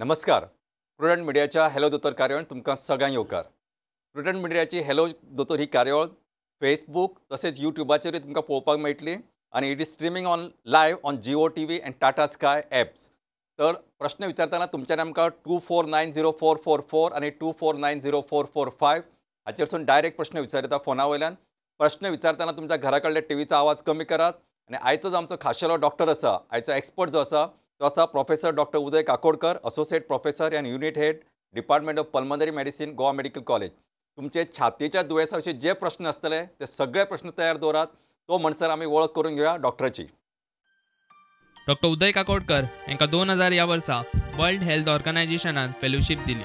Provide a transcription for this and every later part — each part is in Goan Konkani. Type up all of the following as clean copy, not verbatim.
नमस्कार, प्रुडंट मिडियाच्या हॅलो दोतोर कार्यावळ तुमकां सगळ्यांक येवकार। प्रुडंट मिडियाची हॅलो दोतोर ही कार्यावळ फेसबूक तसेच यूट्यूबाचेरूय तुमकां पळोवपाक मेळटली आनी it is streaming on live on Jio TV and Tata Sky apps. तर प्रश्न विचारतना तुमच्यानी आमकां 2490444 आनी 2490445 हाचेरसून डायरेक्ट प्रश्न विचारता फोना वयल्यान। प्रश्न विचारतना तुमच्या घरा कडल्या टीव्हीचो आवाज कमी करात आनी आयचो जो आमचो खाशेलो डॉक्टर आसा, आयचो एक्सपर्ट जो आसा तो आसा professor doctor Uday Kakodkar, associate professor and unit head, department of pulmonary medicine, Goa medical college. तुमचे छातयेच्या दुयेंसा विशीं जे प्रश्न आसतले ते सगळे प्रश्न तयार दवरात। तो म्हणसर आमी वळख करून घेवया डॉक्टराची। डॉक्टर उदय काकोडकर हांकां 2000 ह्या वर्सा वर्ल्ड हेल्थ ऑर्गनायझेशनान फेलोशीप दिली।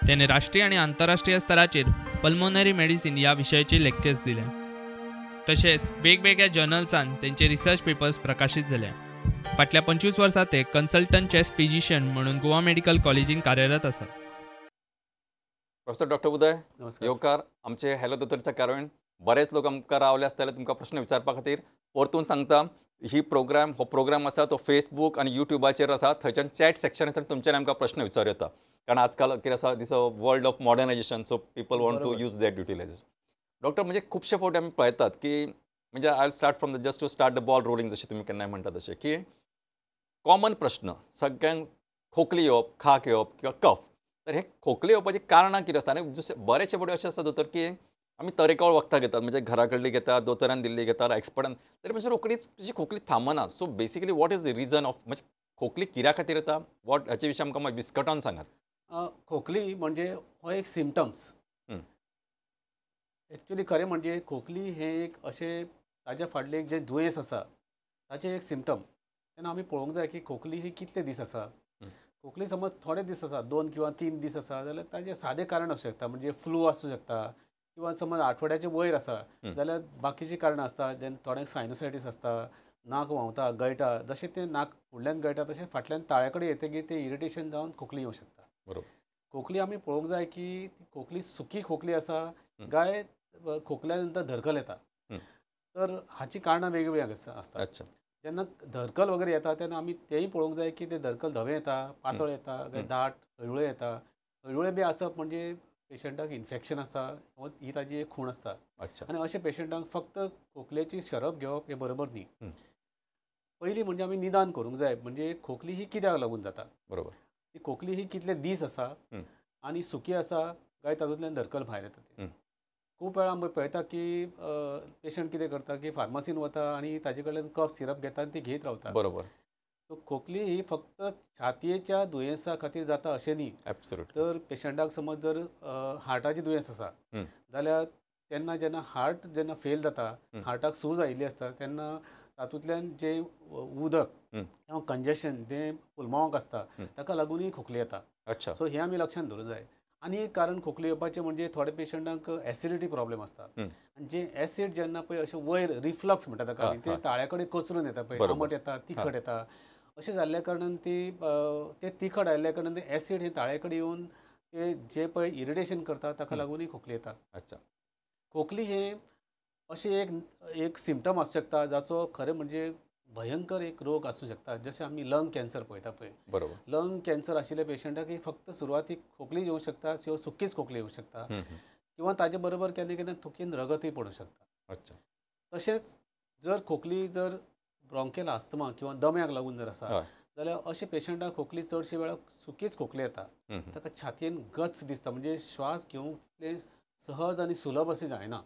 तेणे राष्ट्रीय आनी आंतरराष्ट्रीय स्तराचेर पल्मोनरी मेडिसीन ह्या विशयाचेर लेक्चर्स दिले। तशेंच वेगवेगळ्या जर्नल्सान तेंचे रिसर्च पेपर्स प्रकाशीत जाले। फाटल्या 25 वर्सां ते कन्सल्टंट चेस्ट फिजिशियन म्हणून गोवा मेडिकल कॉलेजीन कार्यरत आसात। प्रोफेसर डॉक्टर उदय, येवकार आमचे हॅलो दोतोरच्या कार्यावळीन। बरेच लोक आमकां रावले आसतले तुमकां प्रश्न विचारपा खातीर। परतून सांगता, ही प्रोग्राम हो प्रोग्राम आसा तो फेसबूक आनी यूट्यूबाचेर आसा। थंयच्यान चॅट सेक्शनांतल्यान तुमच्यान आमकां प्रश्न विचारूं येता, कारण आजकाल कितें आसा, this a world of modernisation, so people want to use that utilisation. Doctor, म्हणजे खुबशे फावटी आमी पळयतात की म्हणजे I will start from the just to start the ball rolling, जशें तुमी केन्नाय म्हणटा तशें, की कॉमन प्रश्न सगळ्यांक खोकली येवप, खाक येवप किंवा कफ। तर हे खोकली येवपाची कारणां कितें आसता? आनी दुसरें बरेचशे फावटी अशें आसता दोतोर की आमी तरेकवार वखदां घेतात, म्हणजे घरा कडली घेतात, दोतोरान दिल्ली घेतात, एक्सपर्टान, तरी म्हणजे रोखडीच तशी खोकली थांबना। So basically what is the reason of, म्हणजे खोकली कित्या खातीर येता, what हाचे विशीं आमकां मातशें विस्कटावन सांगात। खोकली म्हणजे हो एक सिमटम्स। एक्चुअली खरें म्हणजे खोकली हें एक अशें ताज्या फाटलें एक जें दुयेंस आसा ताचें एक सिमटम। तेन्ना आमी पळोवंक जाय की खोकली ही कितले दीस आसा। खोकली समज थोडे दीस आसा, 2 किंवा 3 दीस आसा जाल्यार ताजें सादें कारण आसूं शकता, म्हणजे फ्लू आसूं शकता, किंवा समज आठवड्याचे वयर आसा जाल्यार बाकीचीं कारणां आसता। जेन्ना थोड्यांक सायनोसायटीस आसता, नाक व्हांवता, गळटा, जशें तें नाक फुडल्यान गळटा तशें फाटल्यान ताळ्या कडेन येतकीर तें इरिटेशन जावन खोकली येवं शकता। बरोबर। खोकली आमी पळोवंक जाय की खोकली सुकी खोकली आसा काय खोकल्या नंतर धरकल येता। तर हाची कारणां वेगवेगळीं आसता। अच्छा। जेन्ना धरकल वगैरे येता तेन्ना आमी तेंय पळोवंक जाय की तें धरकल धवें येता, पातळ येता, काय दाट हळडुळें येता। हळडुळें बी आसप म्हणजे पेशंटाक इन्फेक्शन आसा ही ताजी एक खूण आसता। अच्छा। आनी अशे पेशंटांक फक्त खोकलेची शरप घेवप हें बरोबर न्ही। पयलीं म्हणजे आमी निदान करूंक जाय, म्हणजे खोकली ही कित्याक लागून जाता। बरोबर। ती खोकली ही कितले दीस आसा आनी सुकी आसा काय तातूंतल्यान धरकल भायर येता तें। खूब वेळा आमी पळयता की पेशंट कितें करता की फार्मासीन वता आनी ताजे कडल्यान कफ सिरप घेता आनी ती घेत रावता। बरोबर। सो खोकली ही फक्त छातयेच्या दुयेंसा खातीर जाता अशें न्ही। एब्सोल्युटली। तर पेशंटाक समज जर हार्टाचें दुयेंस आसा जाल्यार तेन्ना जेन्ना हार्ट जेन्ना फेल जाता, हार्टाक सूज आयिल्ली आसता, तेन्ना तातूंतल्यान जें उदक किंवा कंजेशन जें पुलमांवाक आसता ताका लागूनय खोकली येता। अच्छा। सो हें आमी लक्षांत दवरूंक जाय। आनी एक कारण खोकली येवपाचें म्हणजे थोडे पेशंटांक एसिडिटी प्रॉब्लेम आसता, आनी जे एसिड जेन्ना पळय अशें वयर रिफ्लक्स म्हणटा ताका, ते ताळ्या कडेन कचरून येता पळय, आमट येता, तिखट येता, अशें जाल्ल्या कारणान ती ते तिखट आयिल्ल्या कारणान ते एसिड हे ताळ्या कडेन येवन ते जे पळय इरिटेशन करता ताका लागूनय खोकली येता। अच्छा। खोकली हें अशें एक एक सिमटम आसूं शकता जाचो खरें म्हणजे भयंकर एक रोग आसूं शकता। जशें आमी लंग कॅन्सर पळयता पळय। बरोबर। लंग कॅन्सर आशिल्ल्या पेशंटाक फक्त सुरवातीक खोकली येवं शकता किंवा सुकीच खोकली येवं शकता, किंवा ताजे बरोबर केन्ना केन्ना थुकीन रगतूय पडूं शकता। अच्छा। तशेंच जर खोकली जर ब्रोंकेल आस्थमा किंवा दम्याक लागून जर आसा जाल्यार अशे पेशंटाक खोकली चडशे वेळार सुकीच खोकली येता, ताका छातयेन गच दिसता, म्हणजे श्वास घेवंक तितलें सहज आनी सुलभ अशें जायना,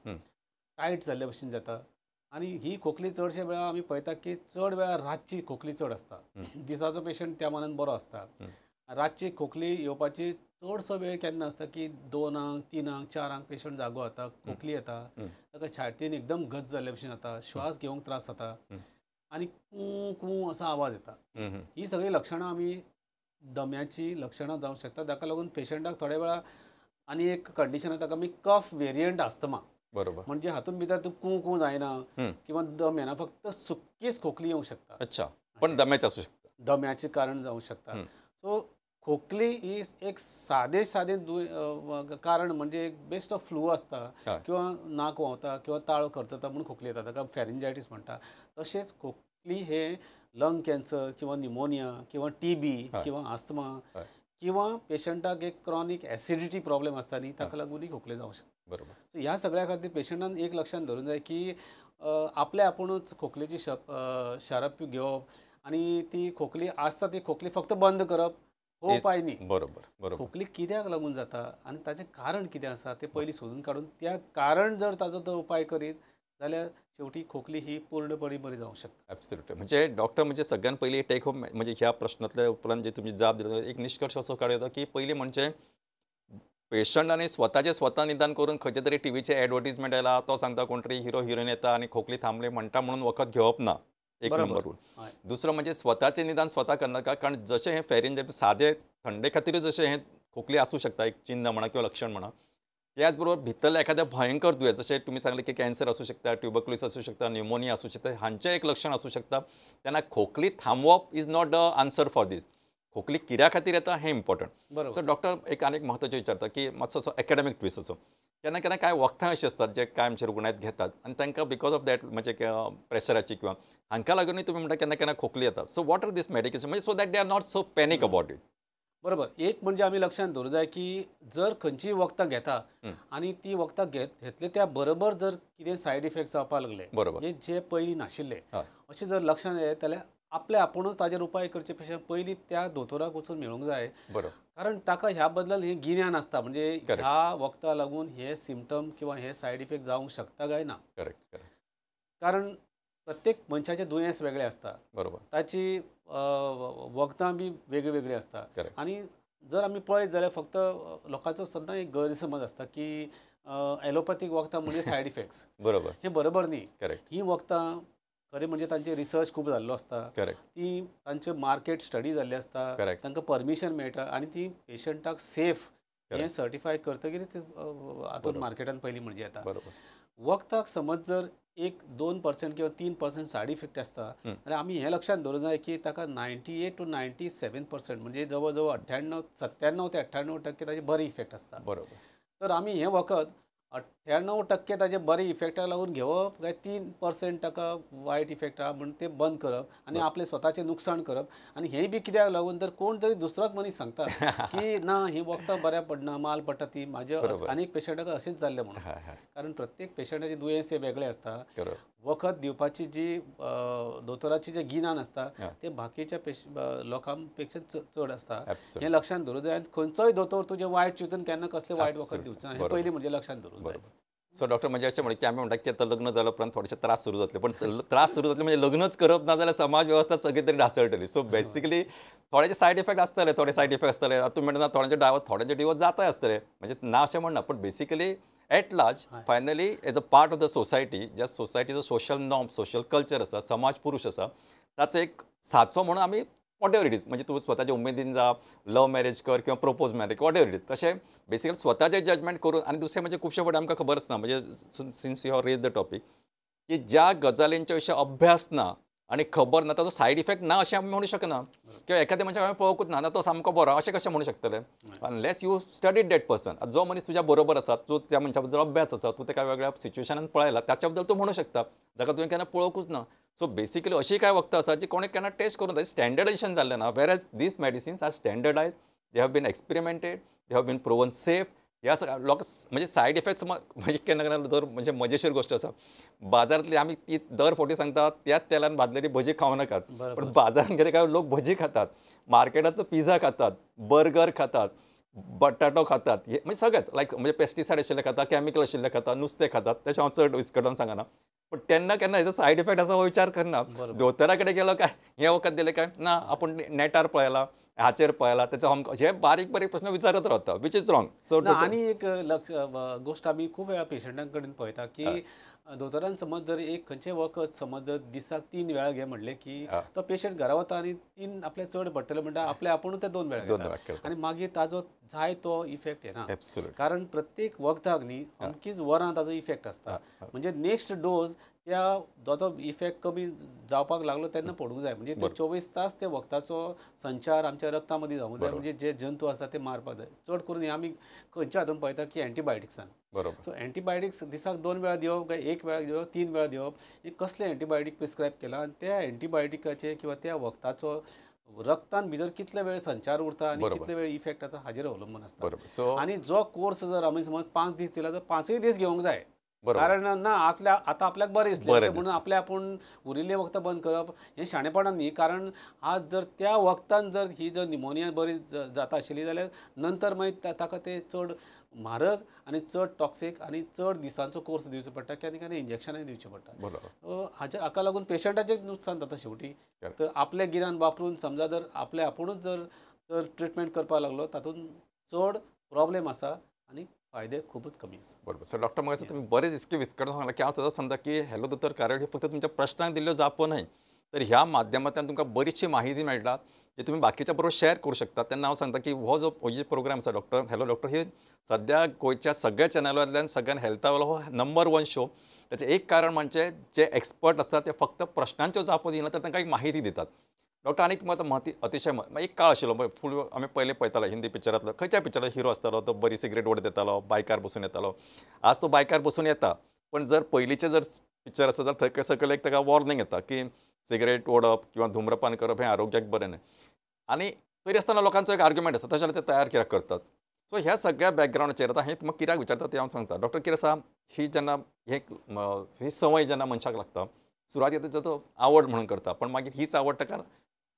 टायट जाल्ले भशेन जाता। आनी ही खोकली चडशे वेळार आमी पळयता की चड वेळार रातची खोकली चड आसता। दिसाचो पेशंट त्या मानान बरो आसता, रातची खोकली येवपाची चडसो वेळ केन्ना आसता की 2आंक 3आंक 4आंक पेशंट जागो जाता, खोकली येता, ताका छातयेन एकदम गच जाल्ले भशेन जाता, श्वास घेवंक त्रास जाता आनी कूं कूं असो आवाज येता। ही सगळीं लक्षणां आमी दम्याची लक्षणां जावंक शकता। ताका लागून पेशंटाक थोड्या वेळार आनी एक कंडिशन आसा ताका आमी कफ वेरियंट आस्थमा। बरोबर। म्हणजे हातूंत भितर तूं कूं कूं जायना किंवा दम येना, फक्त सुकीच खोकली येवंक शकता। अच्छा। पण दम्याचें आसूं शकता, दम्याचें कारण जावंक शकता। सो खोकली ही एक सादें सादें कारण म्हणजे एक बेस्ट ऑफ फ्लू आसता किंवा नाक व्हांवता किंवा ताळो खर्चता म्हणून खोकली येता, ताका फेरिंजायटीस म्हणटा। तशेंच खोकली हें लंग कॅन्सर किंवा निमोनिया किंवा टीबी किंवा आस्थमा किंवा पेशंटाक एक क्रॉनिक एसिडिटी प्रॉब्लेम आसता न्ही ताका लागूनय खोकले जावंक शकता. बरोबर. ह्या सगळ्या खातीर पेशंटान एक लक्षांत धरूंक जाय की आपल्या आपुणूच खोकलेची शरप घेवप आनी ती खोकली आसता ती खोकली फक्त बंद करप हो उपाय न्ही. बरोबर बरोबर. खोकली कित्याक लागून जाता आनी ताचें कारण कितें आसा तें पयलीं सोदून काडून त्या कारण जर ताजो तो उपाय करीत जाल्यार शेवटी खोकली ही पूर्णपणे बरी जावंक शकता. ॲब्सोल्युटली. म्हणजे डॉक्टर म्हणजे सगळ्यात पयलीं टेक होम म्हणजे ह्या प्रश्नांतल्या उपरांत जे तुमी जाप दिली एक निश्कर्श असो काडूं येता की पयलीं म्हणजे पेशंटांनी स्वताचे स्वता निदान करून खंयचे तरी टीव्हीचे एडवर्टीजमेंट आयला तो सांगता कोण तरी हिरो हिरोइन येता आनी खोकली थांबली म्हणटा म्हणून वखद घेवप ना, एक नंबर. दुसरं म्हणजे स्वताचे निदान स्वता करनाका, कारण जशें हें फेरीन सादे थंडे खातीरूच जशें हें खोकली आसूं शकता एक चिन्ह म्हणा किंवा लक्षण म्हणा, त्याच बरोबर भितरलें एखादें भयंकर दुयेंस जशें तुमी सांगलें की कॅन्सर आसूं शकता, ट्युबरक्युलोसिस आसूं शकता, न्युमोनिया आसूं शकता, हांचें एक लक्षण आसूं शकता. तेन्ना खोकली थांबोवप is not the answer for this. खोकली कित्या खातीर येता हें इम्पॉर्टंट. सो डॉक्टर एक आनी एक म्हत्वाचें विचारता की मातसो असो एकेडमीक ट्विस्ट असो, केन्ना केन्ना कांय वखदां अशीं आसतात जे कांय आमचे रुग्णालयांत घेतात आनी तांकां because of that म्हणजे प्रेशराची किंवा हांकां लागूनय तुमी म्हणटा केन्ना केन्ना खोकली येता. So what are these medication म्हणजे so that they are not so panic about it. बरोबर. एक म्हणजे आमी लक्षांत दवरूंक जाय की जर खंयचीय वखदां घेता आनी ती वखदां घेतले त्या बरोबर जर कितें सायड इफेक्ट जावपाक लागले, बरोबर, जे पयलीं नाशिल्ले अशें जर लक्षांत येत जाल्यार आपले आपुणूच ताजेर उपाय करचे पेक्षा पयलीं त्या दोतोराक वचून मेळूंक जाय. बरोबर. कारण ताका ह्या बद्दल हें गिन्यान आसता, म्हणजे ह्या वखदां लागून हे सिमटम किंवा हे सायड इफेक्ट जावंक शकता काय ना. करेक्ट. कारण प्रत्येक मनशाचें दुयेंस वेगळें आसता, बरोबर, ताची वखदां बी वेगळी वेगळी आसता. आनी जर आमी पळयत जाल्यार फक्त लोकांचो सद्दां एक गैरसमज आसता की एलोपॅथीक वखदां म्हणजे सायड इफेक्ट्स. बरोबर. हें बरोबर न्ही. करेक्ट. ही वखदां खरें म्हणजे तांचे रिसर्च खूब जाल्लो आसता, ती तांचे मार्केट स्टडी जाल्ली आसता, तांकां परमिशन मेळटा आनी ती पेशंटाक सेफ हें सर्टिफाय करतकीर ते हातूंत मार्केटान पयलीं म्हणजे येता. वखदाक समज जर 1-2% किंवा 3% सायड इफेक्ट आसता जाल्यार आमी हें लक्षांत दवरूंक जाय की ताका 98 to 97% म्हणजे जवळ जवळ 98, 97 ते 98% ताजे बरे इफेक्ट आसता. बरोबर. तर आमी हें वखद 98% ताजे बरे इफेक्टाक लागून घेवप काय 3% ताका वायट इफेक्ट आहा म्हूण तें बंद करप आनी आपलें स्वताचें नुकसाण करप. आनी हें बी कित्याक लागून तर कोण तरी दुसरोच मनीस सांगता की ना ही वखदां बऱ्याक पडना, माल पडटा ती. म्हाज्या आनीक पेशंटाक अशेंच जाल्लें म्हणून. कारण प्रत्येक पेशंटाचें दुयेंस हें वेगळें आसता, वखद दिवपाची जी दोतोराची जें गिन्यान आसता तें बाकीच्या लोकां पेक्षा चड आसता. हें लक्षांत दवरूंक जाय. खंयचोय दोतोर तुजें वायट चिंतून केन्ना कसलें वायट वखद दिवचो ना, हें पयलीं म्हणजे लक्षांत दवरूंक जाय. सो डॉक्टर म्हणजे अशें म्हणटा की आमी म्हणटा की आतां लग्न जाल्या उपरांत थोडेशे त्रास सुरू जातले, पण त्रास सुरू जातले म्हणजे लग्नच करप ना जाल्यार समाज वेवस्था सगळी तरी ढासळटली. सो बेसिकली थोड्याचे सायड इफेक्ट आसतले, थोडे सायड इफेक्ट आसतले, आतां तुमी म्हणटा थोड्यांचे डायवोर्स, थोड्यांचे डिवोर्स जाताय आसतले, म्हणजे ना अशें म्हणना, पण basically at large finally as a part of the society, ज्या सोसायटीचो सोशल नॉर्म, सोशल कल्चर आसा, समाज पुरूश आसा, ताचो एक साचो म्हणून आमी what ever it is, म्हणजे तूं स्वताचे उमेदीन जा, लव मॅरेज कर किंवा propose marriage, whatever it is, तशें बेसिकली स्वताचें जजमेंट करून. आनी दुसरें म्हणजे खुबशे फावटी आमकां खबर आसना, म्हणजे since you have raise the topic की ज्या गजालींच्या विशीं अभ्यास ना आनी खबर ना ताचो सायड इफेक्ट ना अशें आमी म्हणू शकना, किंवा एखाद्या मनशाक हांवें पळोवंकूच ना, ना तो सामको बरो अशें कशें म्हणू शकतले unless you study that person. जो मनीस तुज्या बरोबर आसा, तूं त्या मनशा बद्दल अभ्यास आसा, तूं तेका वेगळ्या सिच्युएशनान पळयला, ताच्या बद्दल तूं म्हणू शकता, जाका तुवें केन्ना पळोवंकूच ना. सो बेसिकली अशी कांय वखदां आसा जी कोणें केन्ना टेस्ट करूंक जाय, स्टँडर्डायजेशन जाल्लें ना, whereas these medicines are standardise, they have been experimented, they have been proven safe. ह्या सगळ्या लोक म्हणजे सायड इफेक्ट्स म्हणजे केन्ना केन्ना दर म्हणजे मजेशीर गोश्ट आसा, बाजारांतली आमी ती दर फावटी सांगता त्याच तेलान भाजलेली भजी खावं नाकात, पण बाजारान गेले काय लोक भजी खातात, मार्केटांत पिझ्झा खातात, बर्गर खातात, बटाटो खातात, हे म्हणजे सगळेच लायक म्हणजे पेस्टिसायड आशिल्ले खाता, कॅमिकल आशिल्ले खाता, नुस्तें खातात, तशें हांव चड विस्कटावन सांगना, पण तेन्ना केन्ना हेजो सायड इफेक्ट आसा हो विचार करना. दोतोरा कडेन गेलो काय हें वखद दिलें काय ना, आपूण नेटार पळयला, हाचेर पळयला, तेचो अमको, हे बारीक बारीक प्रश्न विचारत रावता, which is wrong. सो आनी एक लक्ष गोश्ट आमी खूब वेळा पेशंटां कडेन पळयता की दोतोरान समज जर एक खंयचें वखद समज जर दिसाक 3 वेळा घे म्हणलें की तो पेशंट घरा वता आनी 3 आपले चड पडटले म्हणटा आपले आपूण ते 2 वेळा घेता आनी मागीर ताजो जाय तो इफेक्ट येना. कारण प्रत्येक वखदाक न्ही अमकीच वरां ताजो इफेक्ट आसता, म्हणजे नेक्स्ट डोज त्या जो इफेक्ट कमी जावपाक लागलो तेन्ना पडूंक जाय. म्हणजे ते 24 तास त्या वखदाचो संचार आमच्या रक्ता मदीं जावंक जाय, म्हणजे जे जंतू आसा ते मारपाक जाय. चड करून हे आमी खंयच्या हातून पळयता की एंटीबायोटिक्सान. बरोबर. सो एंटीबायोटिक्स दिसाक 2 वेळा दिवप काय 1 वेळा दिवप 3 वेळा दिवप, हे कसले एंटीबायोटीक प्रिस्क्रायब केला आनी त्या एंटीबायोटिकाचे किंवा त्या वखदाचो रक्तान भितर कितले वेळ संचार उरता आनी कितले वेळ इफेक्ट जाता हाजेर अवलंबून आसता. आनी जो कोर्स जर आमी समज 5 दीस दिला तर 5 दीस घेवंक जाय, कारण ना आपल्या आतां आपल्याक बरें दिसलें अशें म्हणून आपल्या आपूण उरिल्लें वखदां बंद करप हें शाणेपणान न्ही. कारण आज जर त्या वखदान जर ही जर निमोनिया बरी जाता आशिल्ली जाल्यार नंतर मागीर ताका ते चड म्हारग आनी चड टॉक्सीक आनी चड दिसांचो कोर्स दिवचो पडटा, केन्ना केन्ना इंजेक्शनाय दिवचें पडटा. हाजे हाका लागून पेशंटाचें नुकसान जाता शेवटी. तर आपलें गिन्यान वापरून समजा जर आपले आपुणूच जर तर ट्रिटमेंट करपाक लागलो तातूंत चड प्रॉब्लेम आसा आनी फायदे खूपच कमी आसा. बरोबर. सो डॉक्टर म्हाका तुमी बरेच इतके विस्कट सांगला की हांव ताजो समजा की हॅलो दोतोर कार्यावळ फक्त तुमच्या प्रश्नांक दिल्ल्यो जापो न्हय, तर ह्या माध्यमांतल्यान तुमकां बरीचशी माहिती मेळटा जी तुमी बाकीच्या बरोबर शेअर करूं शकता. तेन्ना हांव सांगता की हो जो प्रोग्राम आसा डॉक्टर हॅलो डॉक्टर हे सद्या गोंयच्या सगळ्या चॅनलांतल्यान सगळ्यान हेल्था वयलो हो नंबर 1 शो. ताचें एक कारण म्हणजे जे एक्सपर्ट आसता ते फक्त प्रश्नांच्यो जापो दिना तर तांकां एक माहिती दितात. डॉक्टर आनी तुमकां आतां अतिशय एक काळ आशिल्लो फूल आमी पयलें पळयताले हिंदी पिक्चरांतलो खंयच्या पिक्चरांत हिरो आसतालो तो बरी सिगरेट ओडत येतालो, बायकार बसून येतालो. आज तो बायकार बसून येता, पण जर पयलींचे जर पिक्चर आसा जाल्यार थंय सकयल एक ताका वॉर्निंग येता की सिगरेट ओडप किंवा धूम्रपान करप हें आरोग्याक बरें न्हय. आनी तरी आसतना लोकांचो एक आर्ग्युमेंट आसा तशें जाल्यार ते तयार कित्याक करतात. सो ह्या सगळ्या बॅकग्रावंडाचेर आतां हें तुमकां कित्याक विचारता तें हांव सांगता. डॉक्टर कितें आसा ही जेन्ना ही संवय जेन्ना मनशाक लागता सुरवात ताचो तो आवड म्हणून करता, पण मागीर हीच आवड ताका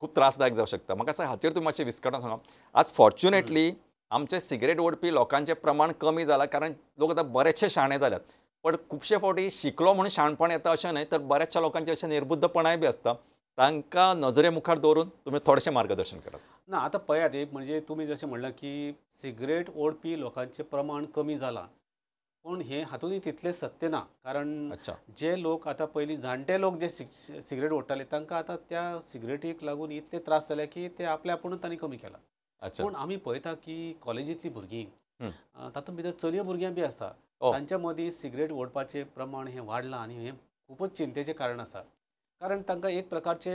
खूब त्रासदायक जावं शकता. म्हाका सांग हाचेर तुमी मातशें विस्कटावन सांगा. आज फॉर्च्युनेटली आमचे सिगरेट ओडपी लोकांचें प्रमाण कमी जालां, कारण लोक आतां बरेचशे शाणे जाल्यात. पण खुबशे फावटी शिकलो म्हणून शाणपण येता अशें न्हय, तर बऱ्याचशा लोकांचें अशें निर्बुद्धपणाय बी आसता. तांकां नजरे मुखार दवरून तुमी थोडेशें मार्गदर्शन करात. ना आतां पळयात एक म्हणजे तुमी जशें म्हणलां की सिगरेट ओडपी लोकांचें प्रमाण कमी जालां, पूण हें हातूंतय तितलें सत्य ना. कारण जे लोक आतां पयलीं जाणटे लोक जे सिगरेट ओडटाले तांकां आतां त्या सिगरेटीक लागून इतले त्रास जाले की ते आपल्या आपुणूच तांणी कमी केला. पूण आमी पळयता की कॉलेजींतलीं भुरगीं तातूंत भितर चलयो भुरग्यां बी आसा, तांच्या मदीं सिगरेट ओडपाचें प्रमाण हें वाडलां आनी हें खूबच चिंतेचें कारण आसा. कारण तांकां एक प्रकारचे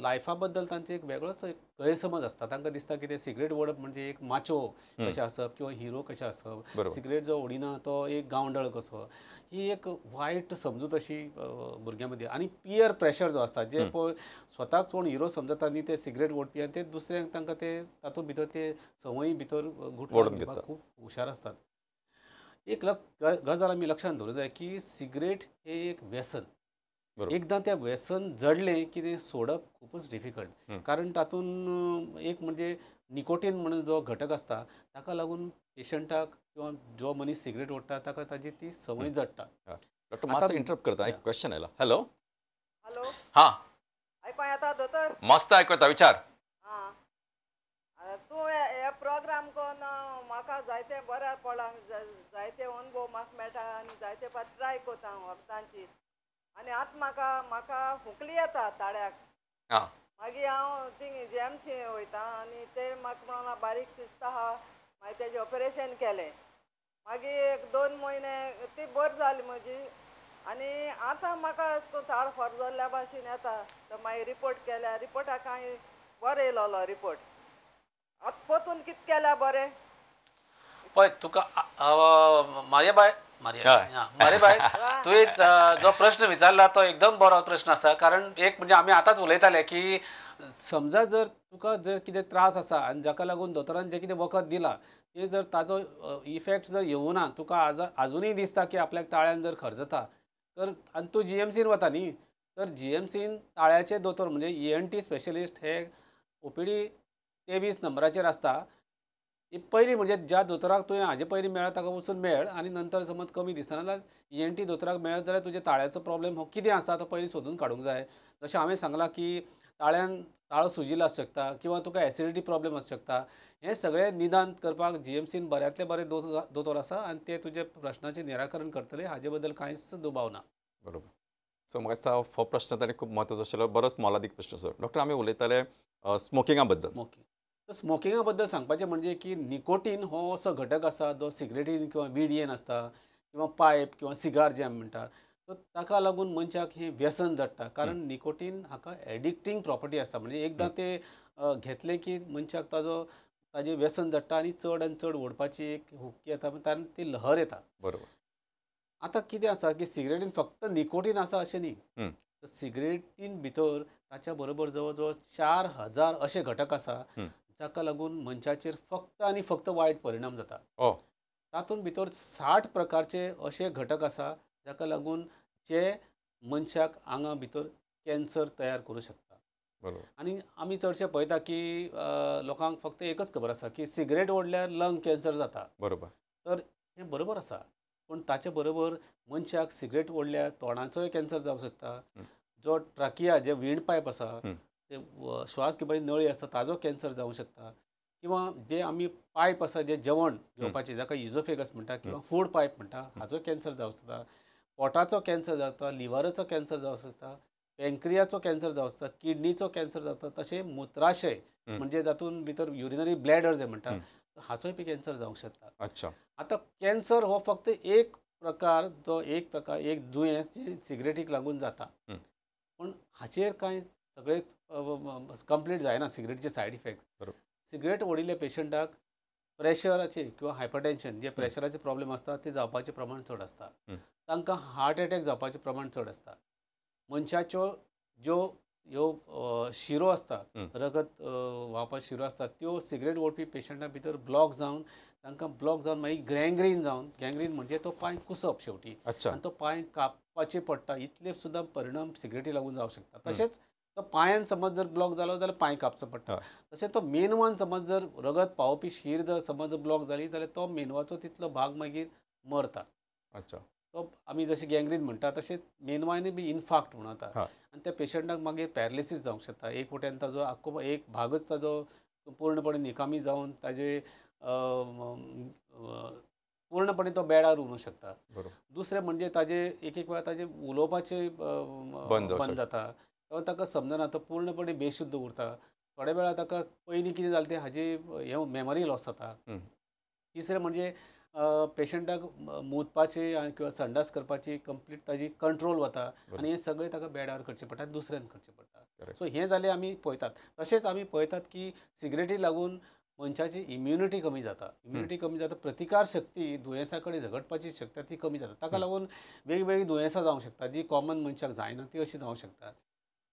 लायफा बद्दल तांचे एक वेगळोच गैरसमज आसता. तांकां दिसता की ते सिगरेट ओडप म्हणजे एक माचो कशें आसप किंवा हिरो कशें आसप, सिगरेट जो ओडिना तो एक गांवडळ कसो, ही एक वायट समजूत अशी भुरग्यां मदीं. आनी पियर प्रेशर जो आसता, जे पळय स्वताक कोण हिरो समजता न्ही ते सिगरेट ओडपी आनी ते दुसऱ्यांक तांकां ते तातूंत भितर ते संवयी भितर गुटवून घेवपाक खूब हुशार आसतात. एक गजाल आमी लक्षांत दवरूंक जाय की सिगरेट हें एक व्यसन, एकदां तें व्यसन जडलें की तें सोडप खूबच डिफिकल्ट. कारण तातूंत एक म्हणजे निकोटीन म्हणून जो घटक आसता ताका लागून पेशंटाक किंवा जो मनीस सिगरेट ओडटा ताका ताजी ती संवय जडटा. डॉक्टर मातसो इंटरप्ट करता, एक क्वेश्चन आयला. हॅलो. हॅलो. हां आयको येता दोतोर? मस्त आयको. विचार. आं तूं हे प्रोग्राम कोन म्हाका जायते बरें पडलां, जायते अनुभव म्हाका मेळटा आनी जायते फावट ट्राय करता हांव वखदांची. आनी आतां म्हाका म्हाका खोंकली येता ताळ्याक, मागीर हांव थिंग जीएमसी वयता आनी ते म्हाका म्हणोन बारीक दिसता आहा, मागीर तेजें ऑपरेशन केलें, मागीर एक 2 म्हयने ती बरी जाली म्हजी. आनी आतां म्हाका ताळ फर जाल्ल्या भाशेन येता, तर मागीर रिपोर्ट केल्या, रिपोर्टाक कांय बरो येयलोलो रिपोर्ट. आतां परतून कितें केल्या बरें? पळय तुका मारियाबाय, मारियाबाय तुवें जो प्रश्न विचारला तो एकदम बरो प्रश्न आसा. कारण एक म्हणजे आमी आतांच उलयताले की समजा जर तुका जर कितें त्रास आसा आनी जाका लागून दोतोरान जें कितें वखद दिलां तें जर ताजो इफेक्ट जर येवना, तुका आजुनूय दिसता की आपल्याक ताळ्यान जर खर्जता तर आनी तूं जीएमसीन वता न्ही, तर जीएमसीन ताळ्याचे दोतोर म्हणजे ENT specialist हे OPD 23 नंबराचेर आसता. पयलीं म्हणजे ज्या दोतोराक तुवें हाजे पयलीं मेळ्ळा ताका वचून मेळ आनी नंतर समज कमी दिसना जाल्यार ENT दोतोराक मेळत जाल्यार तुज्या ताळ्याचो प्रॉब्लेम हो कितें आसा तो पयलीं सोदून काडूंक जाय. जशें हांवें सांगलां की ताळ्यान ताळो सुजिल्लो आसूं शकता किंवा तुका एसिडिटी प्रॉब्लेम आसूं शकता. हें सगळें निदान करपाक जीएमसीन बऱ्यांतले बरे दोतोर आसा आनी ते तुजे प्रश्नाचें निराकरण करतले, हाजे बद्दल कांयच दुबाव ना. बरोबर. सो म्हाका दिसता हो प्रश्न ताणें खूब म्हत्वाचो आशिल्लो, बरोच मोलादीक प्रश्न आसलो. डॉक्टर आमी उलयताले स्मोकिंगा बद्दल. स्मोकिंग स्मोकिंगा बद्दल सांगपाचें म्हणजे की निकोटीन हो असो घटक आसा जो सिगरेटीन किंवा विडयेन आसता किंवा पायप किंवा सिगार जे आमी म्हणटा सो ताका लागून मनशाक हें व्यसन जडटा, कारण निकोटीन हाका एडिक्टींग प्रॉपर्टी आसता. म्हणजे एकदां ते घेतलें की मनशाक ताजो ताजें व्यसन जडटा आनी चड आनी चड ओडपाची एक हुक्की येता, कारण ती लहर येता. बरोबर. आतां कितें आसा की सिगरेटीन फक्त निकोटीन आसा अशें न्ही, सिगरेटीन भितर ताच्या बरोबर जवळ जवळ 4000 अशे घटक आसा जाका लागून मनशाचेर फक्त आनी फक्त वायट परिणाम जाता. तातूंत भितर 60 प्रकारचे अशे घटक आसा जाका लागून जे मनशाक आंगा भितर कॅन्सर तयार करूं शकता. बरोबर. आनी आमी चडशे पळयता की लोकांक फक्त एकच खबर आसा की सिगरेट ओडल्यार लंग कॅन्सर जाता. बरोबर. तर हें बरोबर आसा, पूण ताचे बरोबर मनशाक सिगरेट ओडल्यार तोंडाचोय कॅन्सर जावंक शकता, जो ट्रकिया जे विंड पायप आसा ते श्वास घेवपाची नळी आसा ताजो कॅन्सर जावंक शकता, किंवा जे आमी पायप आसा जे जेवण घेवपाचे जाका इझोफेगस म्हणटा किंवा फूड पायप म्हणटा हाजो कॅन्सर जावंक शकता, पोटाचो कॅन्सर जाता, लिवराचो कॅन्सर जावंक शकता, पँक्रियाचो कॅन्सर जावंक शकता, किडनीचो कॅन्सर जाता, तशें मुत्राशय म्हणजे जातून भितर युरिनरी ब्लॅडर जे म्हणटा हाचोय बी कॅन्सर जावंक शकता. अच्छा. आतां कॅन्सर हो फक्त एक प्रकार, जो एक प्रकार एक दुयेंस जे सिगरेटीक लागून जाता, पूण हाचेर कांय सगळे कंप्लीट जायना सिगरेटीचे सायड इफेक्ट. सिगरेट ओडिल्ल्या पेशंटाक प्रेशराचे किंवा हायपरटेन्शन जे प्रेशराचे प्रॉब्लेम आसता ते जावपाचें प्रमाण चड आसता, तांकां हार्ट एटॅक जावपाचें प्रमाण चड आसता, मनशाच्यो ज्यो ह्यो शिरो आसता रगत व्हांवपाच्यो शिरो आसता त्यो सिगरेट ओडपी पेशंटा भितर ब्लॉक जावन तांकां ब्लॉक जावन मागीर गँग्रीन जावन, गँग्रीन म्हणजे तो पांय कुसप शेवटी आनी तो पांय कापपाचे पडटा, इतले सुद्दां परिणाम सिगरेटी लागून जावंक शकता. तशेंच तो पांयान समज जर ब्लॉक जालो जाल्यार पांय कापचो पडटा, तशें तो मेनवान समज जर रगत पावोवपी शीर जर समज ब्लॉक जाली जाल्यार तो मेनवाचो तितलो भाग मागीर मरता. अच्छा. तो आमी जशें गँग्रीन म्हणटा तशें मेनवानय बी इन्फाक्ट म्हणून जाता आनी त्या पेशंटाक मागीर पॅरलिसीस जावंक शकता, एक वटेन ताजो आख्खो एक भागच ताजो पूर्णपणे निकामी जावन ताजे पूर्णपणे तो बेडार उरूंक शकता. दुसरें म्हणजे ताजे एक एक वेळार ताजे उलोवपाचें बंद जाता, ताका समजना, तो पूर्णपणे बेशुद्ध उरता, थोड्या वेळार ताका पयलीं कितें जालें तें हाजी हें मेमरी लॉस जाता. तिसरें म्हणजे पेशंटाक मुतपाची किंवा संडास करपाची कंप्लीट ताजी कंट्रोल वता आनी हें सगळें ताका बेडार करचें पडटा, दुसऱ्यान करचें पडटा. सो हें जालें आमी पळयतात. तशेंच आमी पळयतात की सिगरेटी लागून मनशाची इम्युनिटी कमी जाता, इम्युनिटी कमी जाता, प्रतिकार शक्ती दुयेंसा कडेन झगडपाची शक्ती ती कमी जाता, ताका लागून वेगवेगळीं दुयेंसां जावंक शकता जी कॉमन मनशाक जायना ती अशी जावंक शकता.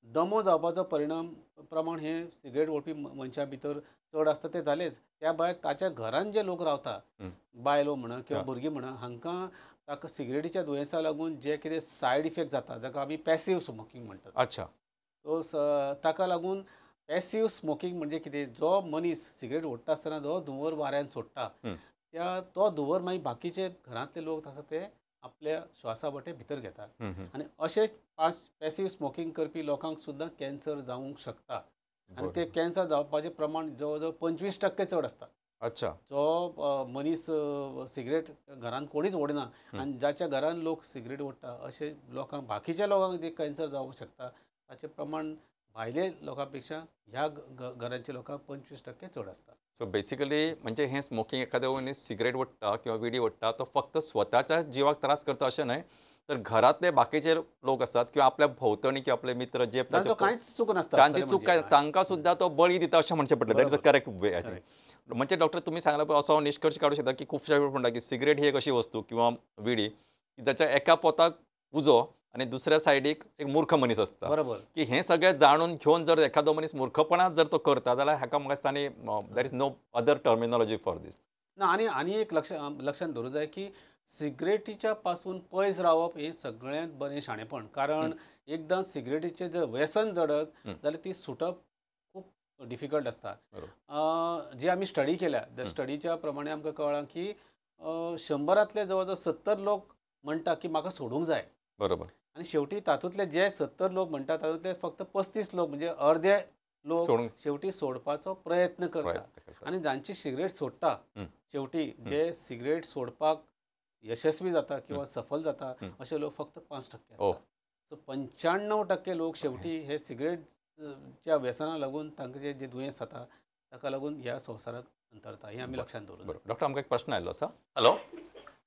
दमो जावपाचो परिणाम प्रमाण हें सिगरेट ओडपी मनशां भितर चड आसता तें जालेंच, त्या भायर ताच्या घरान जे लोक रावता बायलो म्हणा किंवा भुरगीं म्हणा हांकां ताका सिगरेटीच्या दुयेंसा लागून जे कितें सायड इफेक्ट जाता जाका आमी पॅसिव स्मोकींग म्हणटात. अच्छा. सो ताका लागून पॅसिव स्मोकींग म्हणजे कितें, जो मनीस सिगरेट ओडटा आसतना जो धुंवर वाऱ्यान सोडटा त्या तो धुंवर मागीर बाकीचे घरांतले लोक आसा ते आपल्या श्वासा वटे भितर घेतात आनी अशें पॅसिव स्मोकींग करपी लोकांक सुद्दां कॅन्सर जावंक शकता आनी ते कॅन्सर जावपाचें प्रमाण जवळ जवळ 25% चड आसता. अच्छा. जो मनीस सिगरेट घरान कोणीच ओडना आनी जाच्या घरान लोक सिगरेट ओडटा अशे लोकांक बाकीच्या लोकांक जे कॅन्सर जावंक शकता ताचें प्रमाण भायले लोकां पेक्षा ह्या घरांच्या लोकांक 25% चड आसता. सो बेसिकली म्हणजे हें स्मोकींग एखाद्या मनीस सिगरेट ओडटा किंवा विडी ओडटा तो फक्त स्वताच्या जीवाक त्रास करता अशें न्हय, तर घरांतले बाकीचे लोक आसात किंवा आपल्या भोंवतणी किंवा आपले मित्र जे कांयच चूक नासता तांची चूक काय तांकां सुद्दां तो बळी दिता अशें म्हणचें पडलें. That is a correct way. म्हणजे डॉक्टर तुमी सांगला पळय असो हांव निश्कर्श काडूं शकता की खुबशे म्हणटा की सिगरेट ही एक अशी वस्तू किंवा विडी जाच्या एका पोताक उजो आनी दुसऱ्या सायडीक एक मूर्ख मनीस आसता. बरोबर. की हें सगळें जाणून घेवन जर एखादो मनीस मूर्खपणात जर तो करता जाल्यार हाका म्हाका दिसता आनी there is no other terminology for this. ना आनी आनी एक लक्षांत दवरूंक जाय की सिगरेटीच्या पासून पयस रावप हें सगळ्यांत बरें शाणेपण, कारण एकदां सिगरेटीचें जर व्यसन जडत जाल्यार ती सुटप खूब डिफिकल्ट आसता. जी आमी स्टडी केल्या त्या स्टडीच्या प्रमाणे आमकां कळ्ळां की 100 जवळ जवळ 70 लोक म्हणटा की म्हाका सोडूंक जाय. बरोबर. आनी शेवटी तातूंतले जे 70 लोक म्हणटा तातूंतले फक्त 35 लोक म्हणजे अर्दे लोक शेवटी सोडपाचो प्रयत्न करता आनी जांची सिगरेट सोडटा शेवटी जे सिगरेट सोडपाक यशस्वी जाता किंवा सफल जाता अशे लोक फक्त 5% आसता. सो 95% लोक शेवटी हे सिगरेटच्या व्यसना लागून तांकां जे दुयेंस जाता ताका लागून ह्या संवसाराक अंतरता, हें आमी लक्षांत दवरूंक जाय. डॉक्टर आमकां एक प्रश्न आयिल्लो आसा. हॅलो.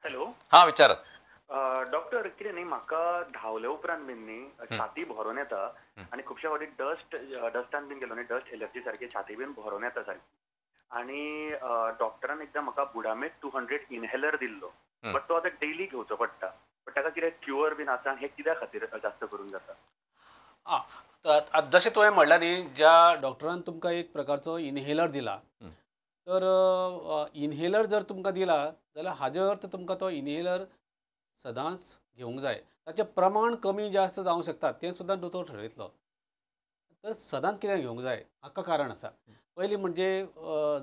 हॅलो. हां विचारात. डॉक्टर कितें न्ही, म्हाका धांवले उपरांत बीन न्ही छाती भरून येता आनी खुबश्या फावटी डस्टान बीन गेलो न्ही, डस्ट एलर्जी सारकी छाती बीन भरून येता सारकी. आनी डॉक्टरान एकदां म्हाका बुडामेट 200 इनहेलर दिल्लो, बट तो आतां डेली घेवचो पडटा. बट ताका कितें क्युअर बीन आसा, हें कित्या खातीर जास्त करून जाता? आं, जशें तुवें म्हणलां न्ही, ज्या डॉक्टरान तुमकां एक प्रकारचो इनहेलर दिला, तर इनहेलर जर तुमकां दिला जाल्यार हाजे अर्थ तुमकां तो इनहेलर सदांच घेवंक जाय. ताचें प्रमाण कमी जास्त जावंक शकता, तें सुद्दां दोतोर ठरयतलो. तर सदांच कितें घेवंक जाय हाका कारण आसा. पयलीं म्हणजे